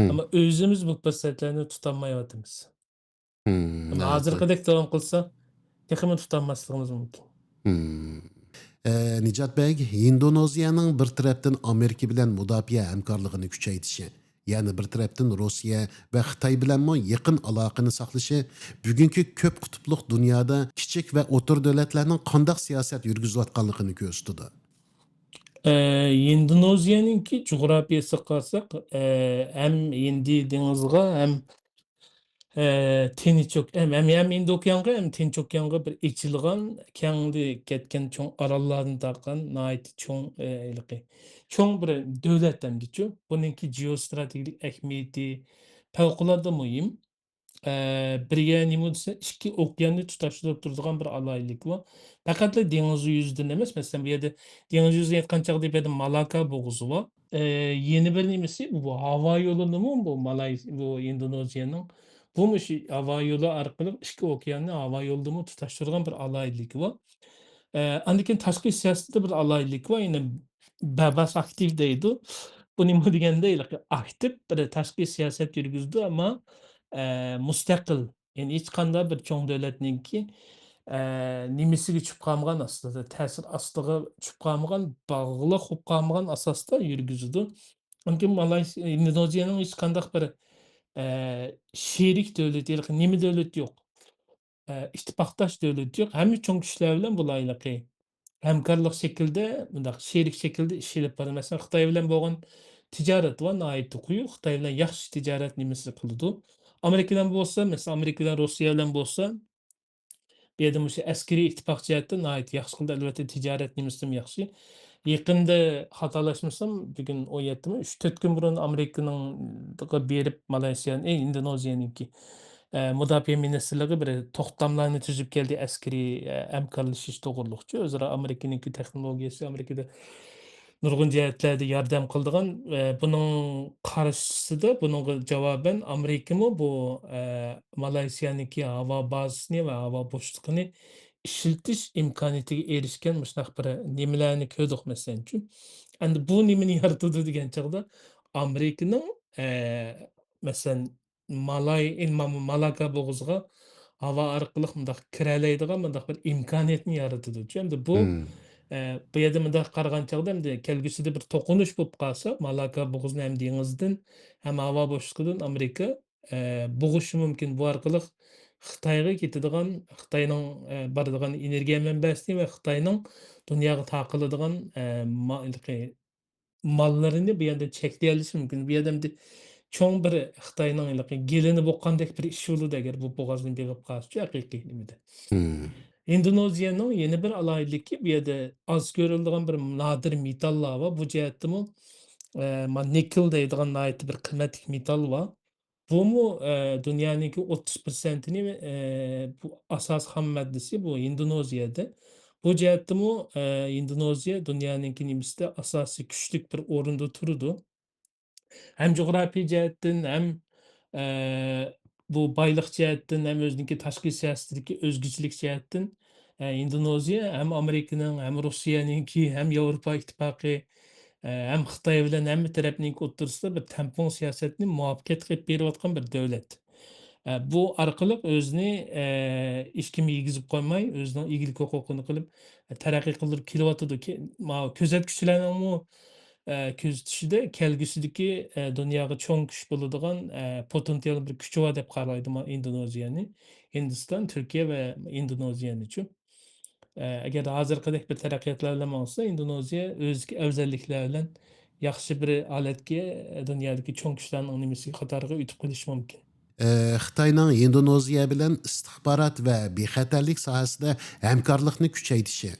مم. ئەمما ئۆزىمىز بۇ پۇرسەتلەرنى تۇتالمايۋاتىمىز. مم، ئەمما ناھايىتى. ھازىرقىدەك داۋام قىلسا، تېخىمۇ تۇتالماسلىقىمىز مۇمكىن. مم. ئە، نىجات بەگ، ھىندونېزىيەنىڭ بىر تەرەپتىن ئامېرىكا بىلەن مۇداپىئە ھەمكارلىقىنى كۈچەيتىشى، يەنە بىر تەرەپتىن روسىيە ۋە خىتاي بىلەنمۇ يېقىن ئالاقىنى ساقلىشى بۈگۈنكى كۆپ قۇتۇپلۇق دۇنيادا كىچىك ۋە ئوتتۇرا دۆلەتلەرنىڭ قانداق سىياسەت يۈرگۈزۈۋاتقانلىقىنى كۆرسىتىدۇ. ئە، ھىندونېزىيەنىڭكى جۇغراپىيەسىگە قارىساق، ئە، ھەم ھىندى دېڭىزىغا، ھەم، ئە، تىنچ ئوك-، ھەم، ھەم، ھەم ھىندى ئوكيانغا، ھەم تىنچ ئوكيانغا بىر ئېچىلغان، كەڭلىكى كەتكەن چوڭ ئاراللاردىن تارقىغان ناھايىتى چوڭ، ئە، ھېلىقى چوڭ بىر دۆلەت ئەمدىچۇ. بۇنىڭكى جېئوستراتېگىيەلىك ئەھمىيىتى پەۋقۇلئاددە مۇھىم. ئە، بىرگە نېمە دېسە، ئىككى ئوكياننى تۇتاشتۇرۇپ تۇرىدىغان بىر ئالاھىدىلىكى بار. پەقەتلا دېڭىز يۈزىدىن ئەمەس، مەسىلەن، بۇ يەردە دېڭىز يۈزىدىن ئېيتقان چاغدا بۇ يەردە مالاكا بوغۇزى بار. ئە، يەنە بىر نېمىسى، بۇ ھاۋا يولىنىمۇ بۇ مالاي-، بۇ ئىندونېزىيەنىڭ بۇمۇ شۇ ھاۋا يولى ئارقىلىق ئىككى ئوكياننى ھاۋا يولىدىمۇ تۇتاشتۇرىدىغان بىر ئالاھىدىلىكى بار. ئە، ئاندىن كېيىن تاشقى سىياسەتتە بىر ئالاھىدىلىكى بار، يەنى بەباس ئاكتىپ دەيدۇ. بۇ نېمە دېگەندە، ھېلىقى ئاكتىپ بىر تاشقى سىياسەت يۈرگۈزىدۇ، ئەمما، ئە، مۇستەقىل. يەنى ھېچقانداق بىر چوڭ دۆلەتنىڭكى، ئە، نېمىسىگە چۈشۈپ قالمىغان ئاستىدا، تەسىر ئاستىغا چۈشۈپ قالمىغان، باغلىق بولۇپ قالمىغان ئاساستا يۈرگۈزىدۇ. چۈنكى مالايسىيا، ئىندونېزىيەنىڭ ھېچقانداق بىر، ئە، شېرىك دۆلىتى، ھېلىقى نېمە دۆلىتى يوق. ئە، ئىتتىپاقداش دۆلىتى يوق. ھەممە چوڭ كۈچلەر بىلەن بۇلار ھېلىقى ھەمكارلىق شەكلىدە، مۇنداق شېرىك شەكىلدە ئىش ئېلىپ بارىدۇ. مەسىلەن، خىتاي بىلەن بولغان تىجارىتى بار، ناھايىتى قويۇق. خىتاي بىلەن ياخشى تىجارەت نېمىسى قىلىدۇ. ئامېرىكا بىلەن بولسا، مەسىلەن، ئامېرىكا بىلەن روسىيە بىلەن بولسا، بۇ يەردە مۇشۇ ئەسكىرىي ئىتتىپاق جەھەتتە ناھايىتى ياخشى قىلدى. ئەلۋەتتە، تىجارەت نېمىسىدىمۇ ياخشى. يېقىندا خاتالاشمىسام، بۈگۈن ئون يەتتىمۇ، ئۈچ تۆت كۈن بۇرۇن ئامېرىكىنىڭغا بېرىپ، مالايسىيانىڭ، ئى، ئىندونېزىيەنىڭكى، ئە، مۇداپىئە مىنىستىرلىقى بىر توختاملارنى تۈزۈپ كەلدى، ئەسكىرىي، ئە، ھەمكارلىشىش توغرۇلۇقچۇ. ئۆزئارا ئامېرىكىنىڭكى تېخنولوگىيەسى، ئامېرىكىدا نۇرغۇن جەھەتلەردە ياردەم قىلىدىغان، ئە، بۇنىڭ قارشىسىدا، بۇنىڭغا جاۋابەن ئامېرىكىمۇ بۇ، ئە، مالايسىيانىڭكى ھاۋا بازىسىنى ۋە ھاۋا بوشلۇقىنى ئىشلىتىش ئىمكانىيىتىگە ئېرىشكەن مۇشۇنداق بىر نېمىلەرنى كۆردۇق، مەسىلەنچۇ. ئەمدى بۇ نېمىنى يارىتىدۇ دېگەن چاغدا، ئامېرىكىنىڭ، ئە، مەسىلەن، مالاي-، ما-، مالاكا بوغۇزىغا ھاۋا ئارقىلىق مۇنداق كىرەلەيدىغان مۇنداق بىر ئىمكانىيەتنى يارىتىدۇچۇ. ئەمدى بۇ، مم. ئە، بۇ يەردە مۇنداق قارىغان چاغدا، ئەمدى كەلگۈسىدە بىر توقۇنۇش بولۇپ قالسا، مالاكا بوغۇزىنى ھەم دېڭىزدىن، ھەم ھاۋا بوشلۇقىدىن ئامېرىكا، ئە، بوغۇشى مۇمكىن. بۇ ئارقىلىق خىتايغا كېتىدىغان، خىتاينىڭ، ئە، بارىدىغان ئېنېرگىيە مەنبەسىنى ۋە خىتاينىڭ دۇنياغا تارقىلىدىغان، ئە، ما-، ماللىرىنى بۇ يەردە چەكلىيەلىشى مۇمكىن. بۇ يەردە ئەمدى چوڭ بىر خىتاينىڭ ھېلىقى گېلىنى بوغقاندەك بىر ئىش بولىدۇ، ئەگەر بۇ بوغازنى بېغىپ قالسىچۇ، ھەقىقىي نېمىدە. مم. ئىندونېزىيەنىڭ يەنە بىر ئالاھىدىلىكى، بۇ يەردە ئاز كۆرۈلىدىغان بىر نادىر مېتاللار بار. بۇ جەھەتتىمۇ، ئە، ما-، نىكېل دەيدىغان ناھايىتى بىر قىممەتلىك مېتال بار. بۇمۇ، ئە، دۇنيانىڭكى ئوتتۇز پىرسەنتىنى، ئە، بۇ ئاساسىي خام ماددىسى بۇ ئىندونېزىيەدە. بۇ جەھەتتىمۇ، ئە، ئىندونېزىيە دۇنيانىڭكى نېمىسىدە ئاساسىي كۈچلۈك بىر ئورۇندا تۇرىدۇ. ھەم جۇغراپىيە جەھەتتىن، ھەم، ئە، بۇ بايلىق جەھەتتىن، ھەم ئۆزىنىڭكى تاشقى سىياسىتىدىكى ئۆزگىچىلىك جەھەتتىن، ئە، ئىندونېزىيە ھەم ئامېرىكىنىڭ، ھەم روسىيەنىڭكى، ھەم ياۋروپا ئىتتىپاقى، ئە، ھەم خىتاي بىلەن ھەممە تەرەپنىڭكى ئوتتۇرىسىدا بىر تەڭپۇڭ سىياسەتنى مۇۋەپپەقىيەت قىلىپ بېرىۋاتقان بىر دۆلەت. ئە، بۇ ئارقىلىق ئۆزىنى، ئە، ھېچكىمگە يېگۈزۈپ قويماي، ئۆزىنىڭ ئىگىلىك ھوقۇقىنى قىلىپ، ئە، تەرەققىي قىلدۇرۇپ كېلىۋاتىدۇ. كە-، ماۋۇ كۆزەتكۈچىلەرنىڭمۇ، ئە، كۆزىتىشىدە كەلگۈسىدىكى، ئە، دۇنياغا چوڭ كۈچ بولىدىغان، ئە، پوتېنسىئال بىر كۈچى بار دەپ قارايدۇ ما-، ئىندونېزىيەنى. ھىندىستان، تۈركىيە ۋە ئىندونېزىيەنىچۇ. ئە، ئەگەر ھازىرقىدەك بىر تەرەققىياتلار بىلەن ماڭسا، ئىندونېزىيە ئۆزىدىكى ئەۋزەللىكلەر بىلەن ياخشى بىر ھالەتكە، دۇنيادىكى چوڭ كۈچلەرنىڭ نېمىسى قاتارىغا ئۆتۈپ قېلىشى مۇمكىن. ئە، خىتاينىڭ ئىندونېزىيە بىلەن ئىستىخبارات ۋە بىخەتەرلىك ساھەسىدە ھەمكارلىقنى كۈچەيتىشى،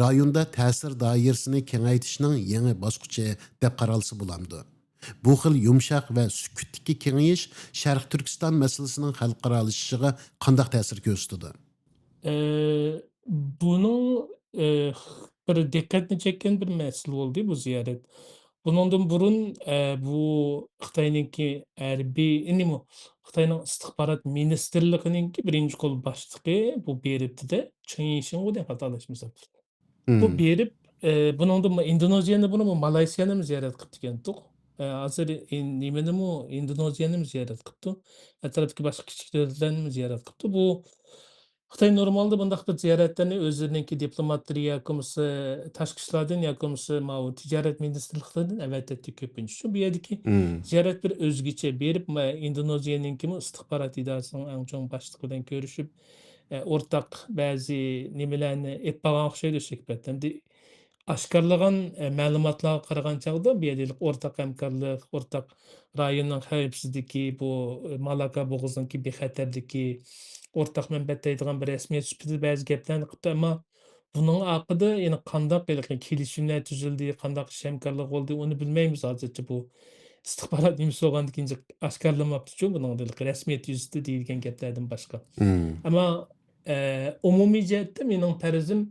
رايوندا تەسىر دائىرىسىنى كېڭەيتىشنىڭ يېڭى باسقۇچى دەپ قارالسا بولامدۇ؟ بۇ خىل يۇمشاق ۋە سۈكۈتتىكى كېڭىيىش شەرقىي تۈركىستان مەسىلىسىنىڭ خەلقئارالىشىشىغا قانداق تەسىر كۆرسىتىدۇ؟ ئە، بۇنىڭ، ئە، بىر دىققەتنى چەككەن بىر مەسىلە بولدى بۇ زىيارەت. بۇنىڭدىن بۇرۇن، ئە، بۇ خىتاينىڭكى ھەربىي، نېمە، خىتاينىڭ ئىستىخبارات مىنىستىرلىقىنىڭكى بىرىنچى قول باشلىقى بۇ بېرىپتىدە، چېڭ يىشىڭغۇ دەپ خاتالاشمىسام. بۇ مم. بېرىپ، ئە، بۇنىڭدىن ئىندونېزىيەنى بۇنى مالايسىيەنىمۇ زىيارەت قىپتىكەنتۇق. ئە، ھازىر ئىن-، نېمىنىمۇ، ئىندونېزىيەنىمۇ زىيارەت قىپتۇ. ئەتراپتىكى باشقا كىچىك دۆلەتلەرنىمۇ زىيارەت قىپتۇ. بۇ خىتاي نورمالدا بۇنداق بىر زىيارەتلەرنى ئۆزلىرىنىڭكى دىپلوماتلىرى ياكى بولمىسا تاشقى ئىشلاردىن ياكى بولمىسا ماۋۇ تىجارەت مىنىستىرلىقلىرىدىن ئەۋەتەتتى كۆپىنچە. شۇ بۇ يەردىكى مم. زىيارەت بىر ئۆزگىچە. بېرىپ، ما-، ئىندونېزىيەنىڭكىمۇ ئىستىخبارات ئىدارىسىنىڭ ئەڭ چوڭ باشلىقى بىلەن كۆرۈشۈپ، ئە، ئورتاق بەزى نېمىلەرنى ئېلىپ بارغان ئوخشايدۇ سۆھبەت. ئەمدى ئاشكارىلىغان، ئە، مەلۇماتلارغا قارىغان چاغدا، بۇ يەردە ئورتاق ھەمكارلىق، ئورتاق رايوننىڭ خەۋپسىزلىكى، بۇ، ئە، مالاكا بوغۇزىنىڭكى بىخەتەرلىكى، ئورتاق مەنپەئەت دەيدىغان بىر رەسمىيەت سۈپىتىدە بەزى گەپلەرنى قىپتۇ. ئەمما بۇنىڭ ئارقىدا يەنە قانداق ھېلىقى كېلىشىملەر تۈزۈلدى، قانداق ئىش ھەمكارلىق بولدى، ئۇنى بىلمەيمىز ھازىرچە بۇ، ئىستىخبارات نېمىسى بولغاندىكىن ئاشكارىلىماپتىچۇ، بۇنىڭ ھېلىقى رەسمىيەت يۈزىسىدە دېيىلگەن گەپلەردىن باشقا. مم. ئەمما، ئە، ئومۇمىي جەھەتتە مېنىڭ پەرىزىم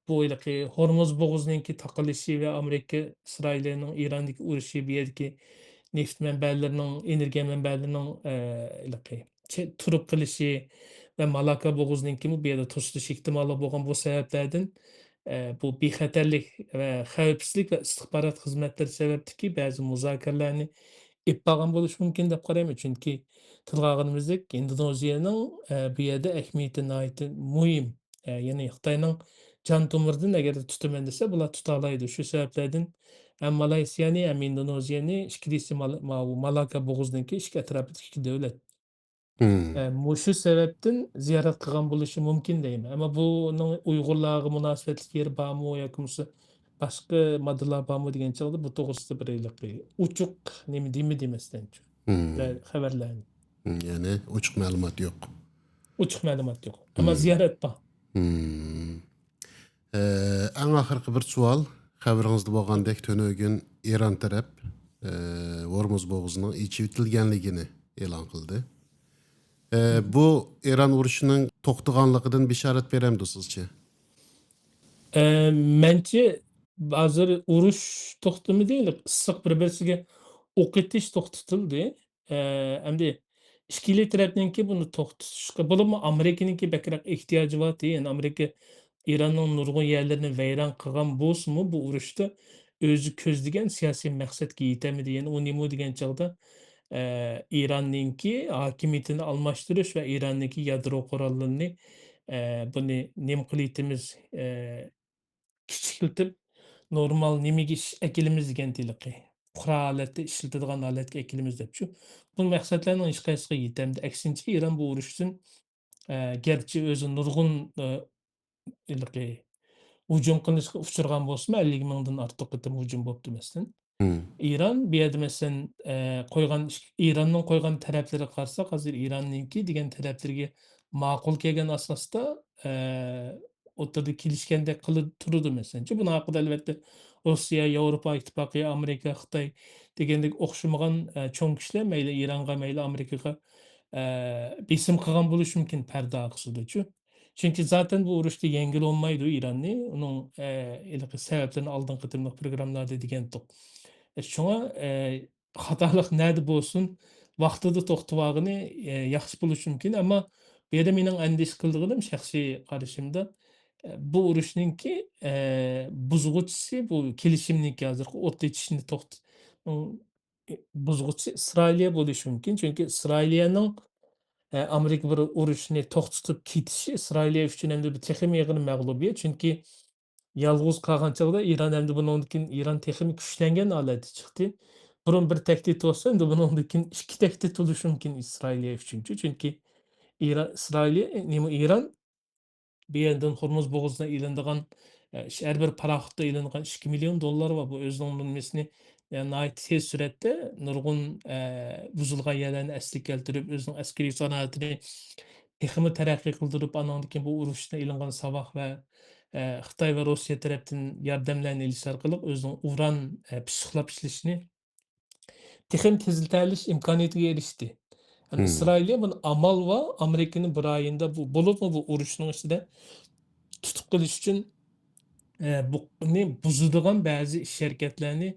بۇ ھېلىقى ھورمۇز بوغۇزىنىڭكى تاقىلىشى ۋە ئامېرىكا ئىسرائىلىنىڭ ئىراندىكى ئۇرۇشى، بۇ يەردىكى نېفىت مەنبەلىرىنىڭ، ئېنېرگىيە مەنبەلىرىنىڭ، ئە، ھېلىقى چە-، تۇرۇپ قېلىشى ۋە مالاكا بوغۇزىنىڭكىمۇ بۇ يەردە توسۇلۇش ئېھتىماللىق بولغان بۇ سەۋەبلەردىن، ئە، بۇ بىخەتەرلىك ۋە خەۋپسىزلىك ۋە ئىستىخبارات خىزمەتلىرى سەۋەبتىكى بەزى مۇزاكىرىلەرنى ئېلىپ بارغان بولۇشى مۇمكىن دەپ قارايمەن. چۈنكى تىلغا ئالغىنىمىزدەك، ئىندونېزىيەنىڭ، ئە، بۇ يەردە ئەھمىيىتى ناھايىتى مۇھىم. ئە، يەنى خىتاينىڭ جان تومۇرىدىن ئەگەردە تۇتىمەن دېسە، بۇلار تۇتالايدۇ. شۇ سەۋەبلەردىن ھەم مالايسىيانى، ھەم ئىندونېزىيەنى ئىككىلىسى مال-، ماۋۇ مالاكا بوغۇزىنىڭكى ئىككى ئەتراپىدىكى ئىككى دۆلەت. مم. ئە، مۇشۇ سەۋەبتىن زىيارەت قىلغان بولۇشى مۇمكىن دەيمەن. ئەمما بۇنىڭ ئۇيغۇرلارغا مۇناسىۋەتلىك يېرى بارمۇ ياكى بولمىسا باشقا ماددىلار بارمۇ دېگەن چاغدا بۇ توغرىسىدا بىر ھېلىقى ئوچۇق نېمە دېمىدى مەسىلەنچۇ. مم. بىرەر خەۋەرلەرنى. مم، يەنى ئوچۇق مەلۇمات يوق. ئوچۇق مەلۇمات يوق. ئەمما مم. زىيارەت بار. مم. ئە، ئەڭ ئاخىرقى بىر سوئال. خەۋىرىڭىزدە بولغاندەك، تۈنۈگۈن ئىران تەرەپ، ئە، ھورمۇز بوغۇزىنىڭ ئېچىۋېتىلگەنلىكىنى ئېلان قىلدى. ئە، بۇ ئىران ئۇرۇشىنىڭ توختىغانلىقىدىن بېشارەت بېرەمدۇ سىزچە؟ ئە، مەنچە ھازىر ئۇرۇش توختىمىدى، ئىسسىق بىر-بىرسىگە ئوق ئېتىش توختىتىلدى. ئە، ئەمدى ئىككىلى تەرەپنىڭكى بۇنى توختىتىشقا، بولۇپمۇ ئامېرىكىنىڭكى بەكرەك ئېھتىياجى بار. يەنى ئامېرىكا ئىراننىڭ نۇرغۇن يەرلىرىنى ۋەيران قىلغان بولسىمۇ، بۇ ئۇرۇشتا ئۆزى كۆزلىگەن سىياسىي مەقسەتكە يېتەلمىدى. يەنى ئۇ نېمە دېگەن چاغدا، ئە، ئىراننىڭكى ھاكىمىيىتىنى ئالماشتۇرۇش ۋە ئىراننىڭكى يادرو قوراللىرىنى، ئە، بۇنى نېمە قىلىۋېتىمىز، ئە، كىچىكلىتىپ، نورمال نېمىگە ئىش-، ئەكېلىمىز دېگەن ھېلىقى. پۇقرا ھالەتتە ئىشلىتىدىغان ھالەتكە ئەكېلىمىز دەپچۇ. بۇ مەقسەتلەرنىڭ ھېچقايسىسىغا يېتەمدى. ئەكسىنچە، ئىران بۇ ئۇرۇشتىن، ئە، گەرچە ئۆزى نۇرغۇن، ئە، ھېلىقى ھۇجۇم قىلىشقا ئۇچرىغان بولسىمۇ، ئەللىك مىڭدىن ئارتۇق قېتىم ھۇجۇم بوپتۇ، مەسىلەن. مم. ئىران بۇ يەردە، مەسىلەن، ئە، قويغان ئىش-، ئىراننىڭ قويغان تەلەپلىرىگە قارىساق، ھازىر ئىراننىڭكى دېگەن تەلەپلىرىگە ماقۇل كەلگەن ئاساستا، ئە، ئوتتۇرىدا كېلىشكەندەك قىلىپ تۇرىدۇ، مەسىلەن. چۈنكى بۇنىڭ ھەققىدە، ئەلۋەتتە، روسىيە، ياۋروپا ئىتتىپاقى، ئامېرىكا، خىتاي دېگەندەك ئوخشىمىغان، ئە، چوڭ كۈچلەر مەيلى ئىرانغا، مەيلى ئامېرىكىغا، ئە، بېسىم قىلغان بولۇشى مۇمكىن پەردە ئارقىسىدىچۇ. چۈنكى زاتەن بۇ ئۇرۇشتا يەڭگىل بولمايدۇ ئىراننى. ئۇنىڭ، ئە، ھېلىقى سەۋەبلىرىنى ئالدىنقى قېتىملىق پروگراممىلاردا دېگەنتۇق. ئە، شۇڭا، ئە، خاتالىق نەدە بولسۇن، ۋاقتىدا توختىۋالغىنى، ئە، ياخشى بولۇشى مۇمكىن. ئەمما بۇ يەردە مېنىڭ ئەندىشە قىلىدىغىنىم، شەخسىي قارىشىمدا، ئە، بۇ ئۇرۇشنىڭكى، ئە، بۇزغۇچىسى، بۇ كېلىشىمنىڭكى ھازىرقى ئوت ئېچىشنى توخت-، بۇزغۇچىسى ئىسرائىلىيە بولۇشى مۇمكىن. چۈنكى ئىسرائىلىيەنىڭ، ئە، ئامېرىكا بىر ئۇرۇشنى توختىتىپ كېتىشى ئىسرائىلىيە ئۈچۈن ئەمدى بىر تېخىمۇ ئېغىر مەغلۇبىيەت. چۈنكى يالغۇز قالغان چاغدا ئىران ئەمدى بۇنىڭدىن كېيىن ئىران تېخىمۇ كۈچلەنگەن ھالەتتە چىقتى. بۇرۇن بىر تەھدىت بولسا، ئەمدى بۇنىڭدىن كېيىن ئىككى تەھدىت بولۇشى مۇمكىن ئىسرائىلىيە ئۈچۈنچۇ. چۈنكى ئىرا-، ئىسرائىلىيە، نېمە، ئىران بۇ يەردىن ھورمۇز بوغۇزىدا ئېلىنىدىغان، ئە، ھەر بىر پاراخوتتا ئېلىنىدىغان ئىككى مىليون دوللار بار. بۇ ئۆزىنىڭ نېمىسىنى، ئە، ناھايىتى تېز سۈرئەتتە نۇرغۇن، ئە، بۇزۇلغان يەرلەرنى ئەسلىگە كەلتۈرۈپ، ئۆزىنىڭ ئەسكىرىي سانائىتىنى تېخىمۇ تەرەققىي قىلدۇرۇپ، ئانىڭدىن كېيىن بۇ ئۇرۇشتىن ئېلىنغان ساۋاق ۋە، ئە، خىتاي ۋە روسىيە تەرەپتىن ياردەملەرنى ئېلىش ئارقىلىق ئۆزىنىڭ ئۇران، ئە، پىششىقلاپ ئىشلىشىنى تېخىمۇ تېزلىتەلىش ئىمكانىيىتىگە ئېرىشتى. يەنى مم. ئىسرائىلىيە بۇنى ئامال بار، ئامېرىكىنى بىر ئايىندا بۇ، بولۇپمۇ بۇ ئۇرۇشنىڭ ئىچىدە تۇتۇپ قېلىش ئۈچۈن، ئە، بۇنى بۇزىدىغان بەزى ئىش ھەرىكەتلەرنى،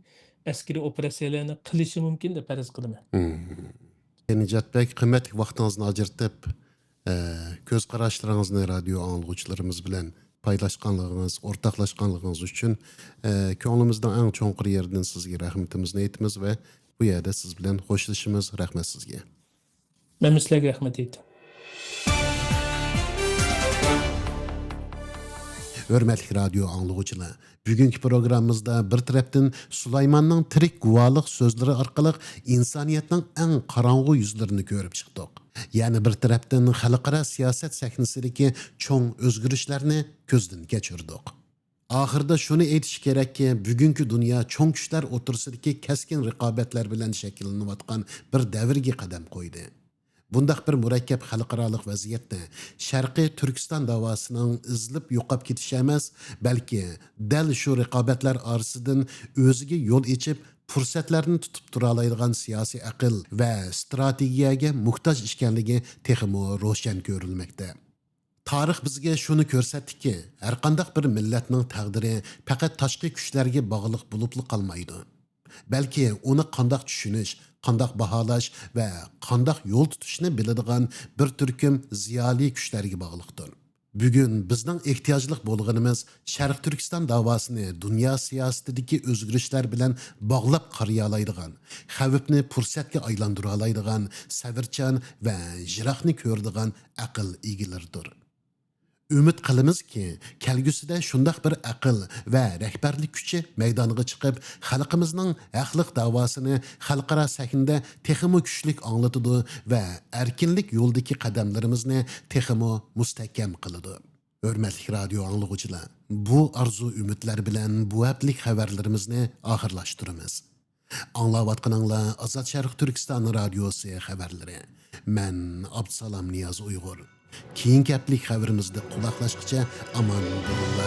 ئەسكىرىي ئوپېراتسىيەلەرنى قىلىشى مۇمكىن دەپ پەرەز قىلىمەن. مم. نىجات بەگ، قىممەتلىك ۋاقتىڭىزنى ئاجرىتىپ، ئە، كۆز قاراشلىرىڭىزنى رادىيو ئاڭلىغۇچىلىرىمىز بىلەن پايلاشقانلىقىڭىز، ئورتاقلاشقانلىقىڭىز ئۈچۈن، ئە، كۆڭلىمىزنىڭ ئەڭ چوڭقۇر يېرىدىن سىزگە رەھمىتىمىزنى ئېيتىمىز ۋە بۇ يەردە سىز بىلەن خوشلىشىمىز. رەھمەت سىزگە. مەنمۇ سىلەرگە رەھمەت ئېيتىمەن. ھۆرمەتلىك رادىيو ئاڭلىغۇچىلار، بۈگۈنكى پروگراممىمىزدا بىر تەرەپتىن سۇلايماننىڭ تىرىك گۇۋاھلىق سۆزلىرى ئارقىلىق ئىنسانىيەتنىڭ ئەڭ قاراڭغۇ يۈزلىرىنى كۆرۈپ چىقتۇق. يەنە بىر تەرەپتىن خەلقئارا سىياسەت سەھنىسىدىكى چوڭ ئۆزگىرىشلەرنى كۆزدىن كەچۈردۇق. ئاخىرىدا شۇنى ئېيتىش كېرەككى، بۈگۈنكى دۇنيا چوڭ كۈچلەر ئوتتۇرىسىدىكى كەسكىن رىقابەتلەر بىلەن شەكىللىنىۋاتقان بىر دەۋرگە قەدەم قويدى. بۇنداق بىر مۇرەككەپ خەلقئارالىق ۋەزىيەتتە شەرقىي تۈركىستان داۋاسىنىڭ ئېزىلىپ يوقاپ كېتىشى ئەمەس، بەلكى دەل شۇ رىقابەتلەر ئارىسىدىن ئۆزىگە يول ئېچىپ، پۇرسەتلەرنى تۇتۇپ تۇرالايدىغان سىياسىي ئەقىل ۋە ئىستراتېگىيەگە موھتاج ئىكەنلىكى تېخىمۇ روشەن كۆرۈلمەكتە. تارىخ بىزگە شۇنى كۆرسەتتىكى، ھەرقانداق بىر مىللەتنىڭ تەقدىرى پەقەت تاشقى كۈچلەرگە باغلىق بولۇپلا قالمايدۇ. بەلكى ئۇنى قانداق چۈشىنىش، قانداق باھالاش ۋە قانداق يول تۇتۇشنى بىلىدىغان بىر تۈركۈم زىيالىي كۈچلەرگە باغلىقتۇر. بۈگۈن بىزنىڭ ئېھتىياجلىق بولغىنىمىز شەرقىي تۈركىستان داۋاسىنى دۇنيا سىياسىتىدىكى ئۆزگىرىشلەر بىلەن باغلاپ قارىيالايدىغان، خەۋپنى پۇرسەتكە ئايلاندۇرالايدىغان، سەۋرچان ۋە يىراقنى كۆرىدىغان ئەقىل ئىگىلىرىدۇر. ئۈمىد قىلىمىزكى، كەلگۈسىدە شۇنداق بىر ئەقىل ۋە رەھبەرلىك كۈچى مەيدانغا چىقىپ، خەلقىمىزنىڭ ھەقلىق داۋاسىنى خەلقئارا سەھنىدە تېخىمۇ كۈچلۈك ئاڭلىتىدۇ ۋە ئەركىنلىك يولىدىكى قەدەملىرىمىزنى تېخىمۇ مۇستەھكەم قىلىدۇ. ھۆرمەتلىك رادىيو ئاڭلىغۇچىلار، بۇ ئارزۇ ئۈمىدلەر بىلەن بۇ ھەپتىلىك خەۋەرلىرىمىزنى ئاخىرلاشتۇرىمىز. ئاڭلاۋاتقىنىڭلار ئازاد شەرق تۈركىستان رادىيوسى خەۋەرلىرى. مەن ئابدۇسالام نىياز ئۇيغۇر. كېيىنكى ھەپتىلىك خەۋىرىمىزدە قۇلاقلاشقىچە ئامان بولۇڭلار.